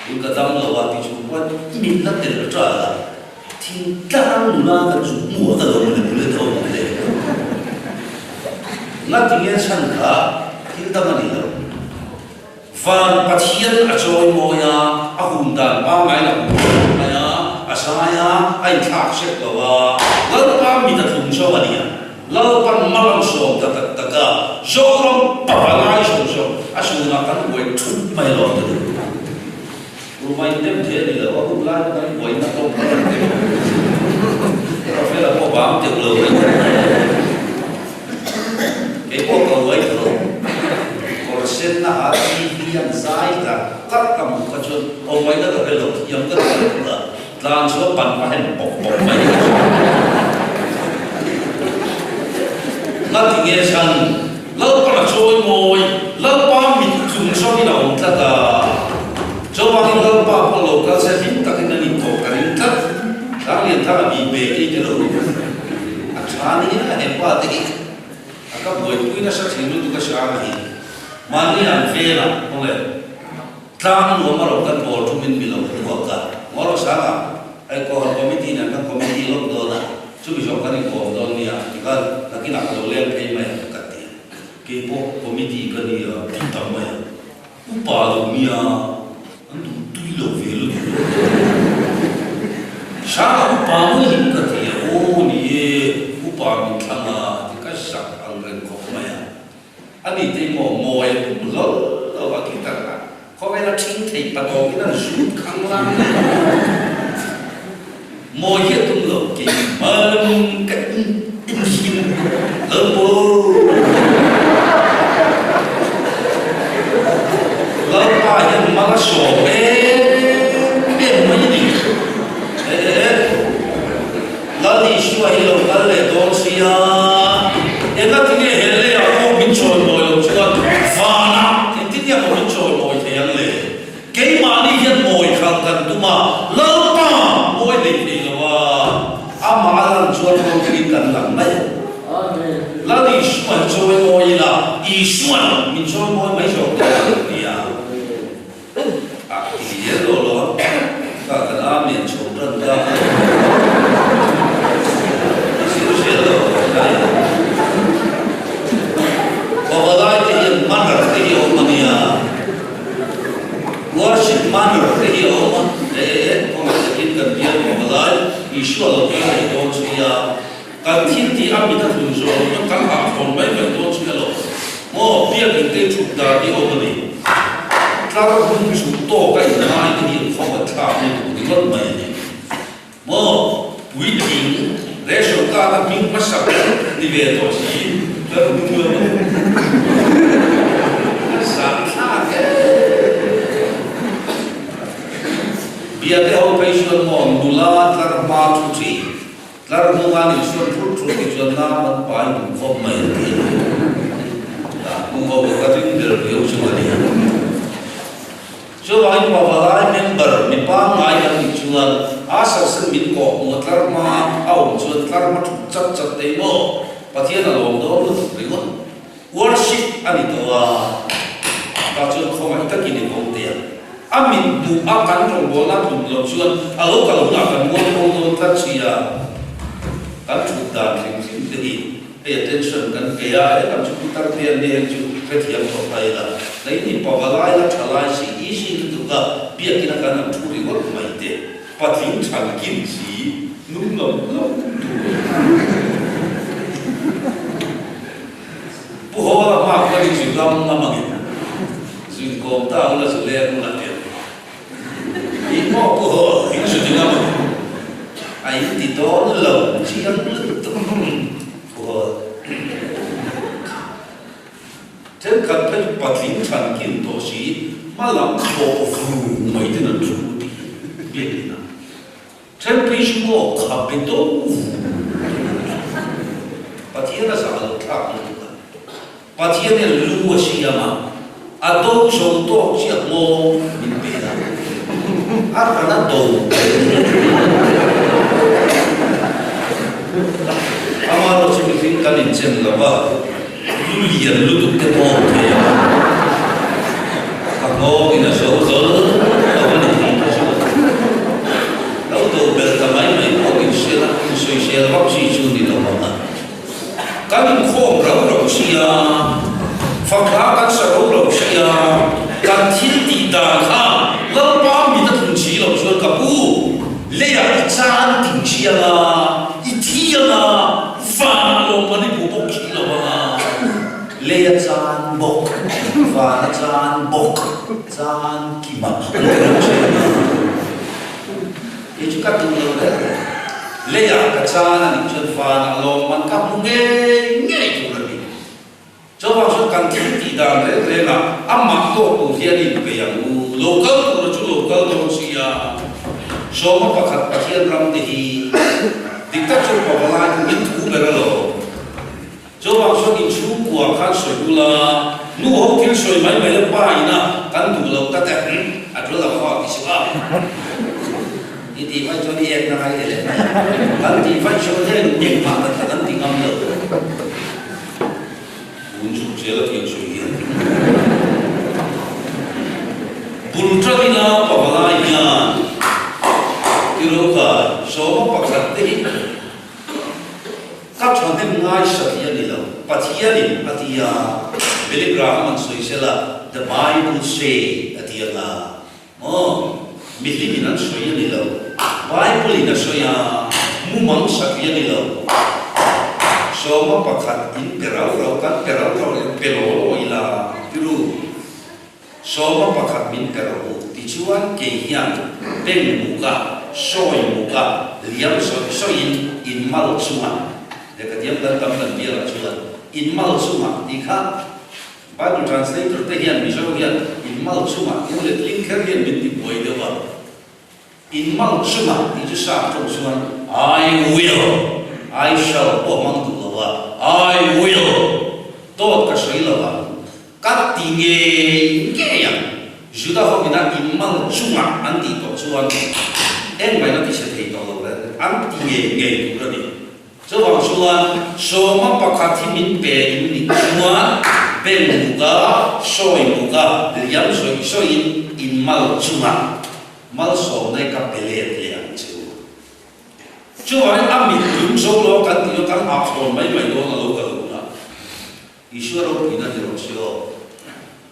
Tun ka dam lo a ti chung pawn min la tel ṭal a. Thingtlang nula kan zuk muak a lo le bullet ho ang le. Ngatinge chhan kha thil dang a ni lo. Van Pathian a chawi mawi a, a hum dan pangngai la hum tawh mai a, a zai a, a inthlak hrep lo a, Lalpa mit a tlung zo a nia. Lalpan mal an sawm ta tak tak a, Zoram pavalai zawng zawng a zunah kan buai thup mai lo ang ka duh. Ruma in dem thei a ni lo, a hun lai pawh kan buaina hlawm kha kan ti lo. Rafaela pawh bang teuh lo reng a ni. Kei pawh ka uai tho. Kawr senna ha chi hi an zai tlar tlar ka hmuh kha chuan awmawina ka hre lo, thiam ka ti lo a, tlan chu a pan a hem pawp pawp mai a ni. Ngatinge chhan Lalpan a chawi mawi, Lalpa mit tlung zawngin a awm tlat a. Chuvangin Lalpa pawh lo kal se hlim takin an inkawp ka ring tlat. Tlanglian thar a bi pe ei te lo a tha nia he pa te hi a ka buaipui nasa thin lutuk a hrang hi. Mahni an velah kawng e tlang nuam a rawn kan bawl thumin mi lo hmuak a. Ngaw Rosanga hei Kohhran Committee nen kan committee lawk dawn a. Chumi zawng kan inkawm dawn nia tikhan nakinah ka lo leng phei mai ang ka ti a. Kei pawh committee ka ni a tih tam mai a. Upa lo nia an duh tui lo ve lutuk lo. Hranga upa mawi hi ka ti a, aw ni e, upa min thlang a ti ka zak ang reng khawp mai a. A ni te maw mawi a tum hlawlh lo a guitar a khawvela ṭhing thei patawkin an zut khang lang mai a. Mawi hi a tum lo kei hman ka in inhim lo maw. Lalpa hian mal a sawm em. Isua hi lo kal leh dawn sia, engatinge he leiah pawh min chawimawi loh chuan vanah engtin nge maw min chawimawi thei ang le? Keimahni hian mawi khalh kan tum a, Lalpa mawi nei thei lo a, amah a lan chuan ropuiin kan lang mai ang. Lal Isua hi chawimawi ila, Isua'n min chawimawi mai zawk dawn a nia. A ti zel lo lo a, ka kan Amen chho tan ta a, a zir zel lo a tlai a. Pavalai te hian manner te hi a awm a nia, worship manner te hi a awm a, e kawngah takin kan bial pavalai Isua lo kal leh dawn sia, kan thil tih a mit a tlun zawh loh chuan kan hahchhawn mai mai dawn sia lo maw, biakin te thut dan hi a awm a ni. Tlar hun chu tawk a inngai te hi an khawnghat thlak na duh ringawt mai a ni. Maw puitling ration card a hming hmasa ber ni ve tawh si tlar hun lo a zan thlak e. Biate ho phei chuan maw nula tlar hma thu thin. Tlar hnunga nih chuan thut thut hi chuan nau an pai duh khawp mai a ti a. Tah hnung ho ka ring ber riau chu a ni. Chuvangin pavalai member mi pangngai kan nih chuan a sarsen min kawh hmuh a tlar hma a awm chuan tlar hma thut chat chat thei maw? Pathian a lawm dawn lutuk ringawt. Worship a ni tawh a, tah chuan khawngaih takin i kawng teh a. A mit hmuh a kan rawngbawlna tlun loh chuan a lo kal hunah kan mual pho dawn tlat si a. Kan thut dan hrim hrim te hi hei attention kan pe a, he lam chu putar te an ni heng chu hrethiam tawh ta ila. Keini pavalai la tha lai si easy lutuk a biakin a kan an thu ringawt mai te patling than kin si nung lo lo tur. Pu Hawla hma khuan i zu dam ngam angin zu inkawm ta ula zu leng ula tia i maw Pu Hawl in zu ti ngam angin a in ti dawn lo chiang lutuk Pu Hawl thenkhat phei chu patling than kin tawh si hma lam thlawh vung mai ten an thu tih biakin a. Then phei chu maw kha pe do vu Pathian a zah loh thlak lutuk a, Pathian hian lu a siam a, a do zo tawk chiah maw min pe a, a ran a do Amaherawh chu mihring kan inchen lo a, lu lian lutuk te pawh a awm thei a, ka nghawngin a zo zawl lo a ni tih ka hriat. Lo do belh ta mai mai pawh inhriat a, insawisel vak chi chu ni lo ang a. Kan inkhawm rau rau sia, fakhla kan sa rau rau sia, kan thil tih dan kha Lalpa mit a tlun si lo chuan ka pu, leiah i chan ting chiang a, i thi ang a, Van a lawm an i hmu bawk khi lo ang a, lei a chan bawk, van a chan bawk, chan kim a an ti reng thin a. Kei chu ka duh lo reng reng. Leiah ka chan a nih chuan van a lawm an ka hmu ngei ngei tur a ni. Chuvang chuan kan thil tih dan reng reng ah amah tawk tur hian in peih ang u. Lo kal tura chu lo kal dawn sia. Sawma pakhat Pathian ram te hi dik tak chuan pavalai chu min thu ber alawm. Chuvang chuan inchhungkua khan sawi ula, nu ho thil sawi mai mai la pa ina kan duh loh ta te a tul lo kha ti suh a. I tih vaih chuan i ek na ngai leh leh mai a. Kan tih vaih chuan heng engmah ta kan ti ngam lo. Tun chhuk zel a thiam sawi hian bul tangina pavalai hian Tirokai sawma pakhat te hi ka thahnem ngaisa tih a ni lo, Pathianin a ti a, Billy Graham an sawi sela The Bible say a ti anga maw mihlimin an sawi a ni lo, Bible in a sawi a, mumang satli a ni lo. Sawma pakhat in pe rau rau, kan pe rau rau leh pe law law ila tiru. Sawma pakhat min pe rawh u tichuan kei hian beng muka, sawi muka, liam sawi sawiin in mal chungah, lehkha diam kan tam kan bialah chuan in mal chungah tih kha Bible translator te hian Mizo hian in mal chungah tih let ling kher hian min ti buai deuh a. In mal chungah tih chu sap tawng chuan I will. I shall pawh hmang duh lo a, I will dawt ka sawi lo ang, ka ti ngei ngei ang. Juda ho ina in mal chungah an tih tawh chuan engmah in a ti chhe thei tawh lo reng, an ti ngei ngei tur a ni. Chuvang chuan sawma pakhat hi min pe in nih chuan beng muka, sawi muka, liam zawih zawihin in mal chungah malsawmna ka pe let leh ang che u. Chuvangin a mit lung zo lo kan tih chu kan hah thlawn mai mai dawn a lo kal hun a. Isua ropuina ni rawh se aw.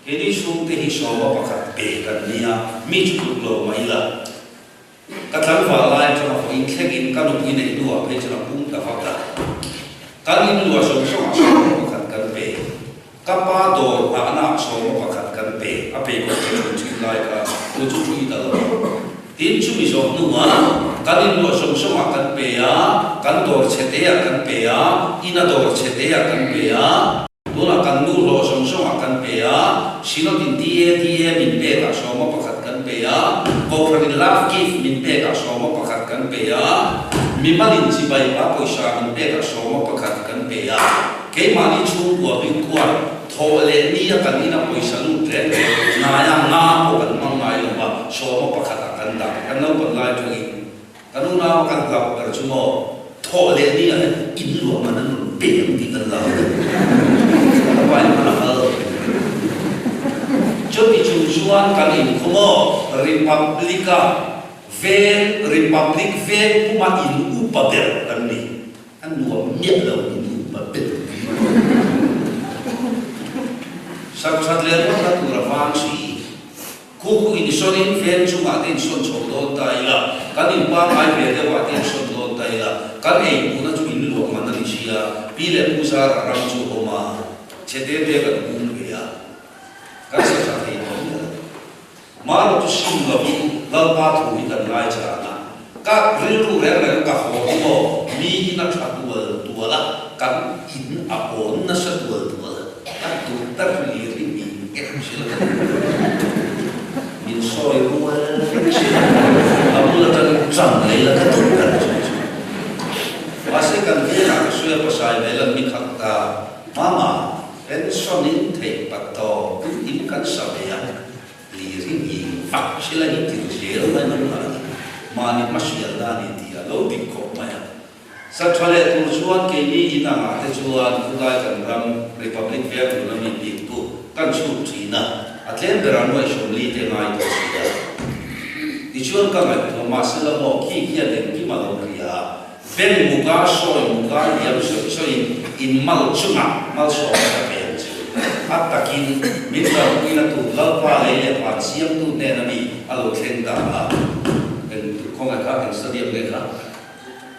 Keini chhungte hi sawma pakhat pe kan nia, mi chu tluk lo mai ila. Ka tlangval lai atanga vawiin thlengin ka nupui neih hnuah phei chuan a pum ta vak a. Kan in luah zawng zawngah sawma pakhat kan pe. Ka pa dawr nghahnaah sawma pakhat kan pe. A pe kawt chu ṭhu ṭhin lai kha tu chu ṭhui ta lo. Tin, chumi zawh hnuah kan in luah zawng zawngah kan pe a, kan dawr chhe teah kan pe a, ina dawr chhe teah kan pe a. Tunah kan nu hlawh zawng zawngah kan pe a, Synod-in DADA min pekah sawma pakhat kan pe a, Kohhranin Love Gift min pekah sawma pakhat kan pe a, mimalin chibai pa pawisa min pekah sawma pakhat kan pe a, keimahni chhungkua bik khuan thawh leh ni a kan ina pawisa lut reng reng hnaia nga pawh kan hmang ngai lo va, sawma pakhatah kan dah kan naupan lai tawngin. Kan unau kan hlauh ber chu maw thawh leh ni ah hian in luah man an rawn pe ang tih kan hlau deuh. Ka pa in hman a kal. Chuti chung chuan kan in khaw maw Republic a veng Republic veng puma in upa ber kan ni. A nuam miah lo in upa ber kan ni. Sakṭhat leh rawt a tur a vang si. Khu khu insawnin veng chungah te insawn chho dawn ta ila, kan inpangngai ve deuhah te insawn dawn ta ila, kan ei hmuhna chu in luah man a ni sia, pi leh pu zarah ram chu awm a, chhe te te kan hung ve a, kan sa tha thei tawh miah lo. Mahlo chu sim lovin Lalpa thu hi kan ngai chan a, ka rilru reng reng ka haw hi maw, mi in a tha tual tual a, kan in a awn nasa tual tual a. Ka duh ber lir hi min en zil ka duh min sawi rual vek zil a bul atangin chan lei la ka duh ber chu chu. Mahse kan vengah ka sawi a pasai ve lan mi khat ta mama pension in theih pat tawp in in kan sa ve a lir hi mi vak zil a hi tir zel mai mai a ni mahni hmasial na a ni tih a lo dik khawp mai a. Sa tha leh tur chuan keini in angah te chuan khulai kan ram Republic veng tuna mi bik tu kan chhut thin a, a tlem berah nuaihsawmli te ngai tawh si a. Tichuan ka ngaihtuah mahsela maw khi khian engkim a lo hria a, beng muka sawi muka liam sawi sawiin in mal chungah malsawmna ka pe ang che u. A takin min kalpuina tur Lalpa lei leh van siamtu hnena mi a lo thleng ta a, eng khawngaih kha eng stadium nge kha?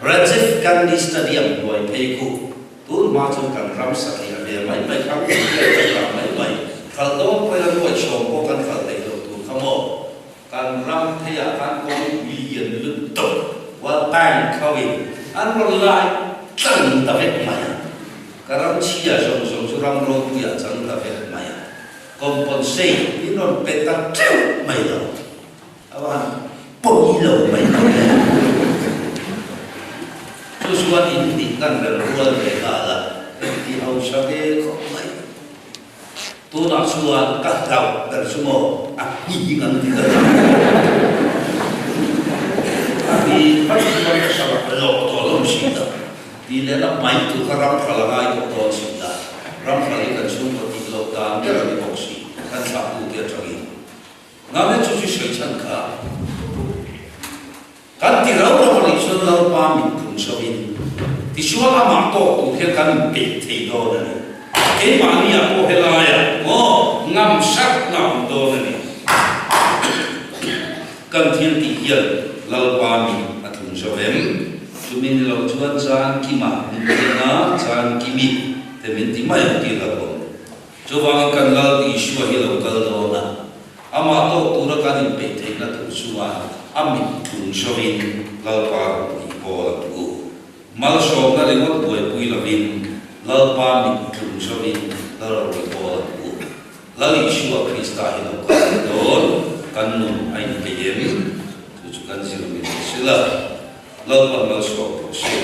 Rajiv Gandhi Stadium hnuai phei khu tun hma chu kan ram satliah ve mai mai kha kan vel kan dah mai mai. Khalh dawn pawhin a nuaih sawm pawh kan khalh thei lo tur kha maw? Kan ram pheiah khan kawngpui lian lutuk World Bank ho in an rawn lai tlang ta vek mai a. Ka ram chhia zawng zawng chu ram ropuiah chang ta vek mai a. Compensate min rawn pe ta teuh mai lo. A va han pawi lo mai mai e. Chu chuan in hnih kan rel rual ve nghal a, engti hausa ve khawp mai. Tunah chuan ka hlauh ber chu maw a hnih ang ti ka hlau. A hnih hman chuan ka hlau a lawk tawh lo si ta. Tih leh la mai tur kha ram hral a ngai tawh dawn si ta. Ram hral hi kan chhungkaw tih loh dan ber a ni bawk si, kan thlahtute atangin. Name chu chu sawi chhan kha kan ti rau rau a nih chuan Lalpa min phun chauhin tichuan amah tawk tur hian kan inpeih thei dawn a ni. Keimahni ah pawh helaiah maw ngam hrat na awm dawn a ni. Kan thil tih hian Lalpa min a tlung zo em? Chumi ni lo chuan chan kima min ti anga chan kimi te min ti mai ang tih hlauhawm. Chuvangin kan Lal Isua hi lo kal dawn a, amah tawk tura kan inpeih theihna tur chuan a mit tlung zawin Lalpa rawn tih pawl a tu. Malsawmna ringawt buaipui lovin Lalpa mit tlung zawin Lal rawn pawl a tu. Lal Isua Krista hi lo kal leh dawn, kan nun a inpeih em? Chu chu kan zir min ti sila, Lalpan malsawm rawh se.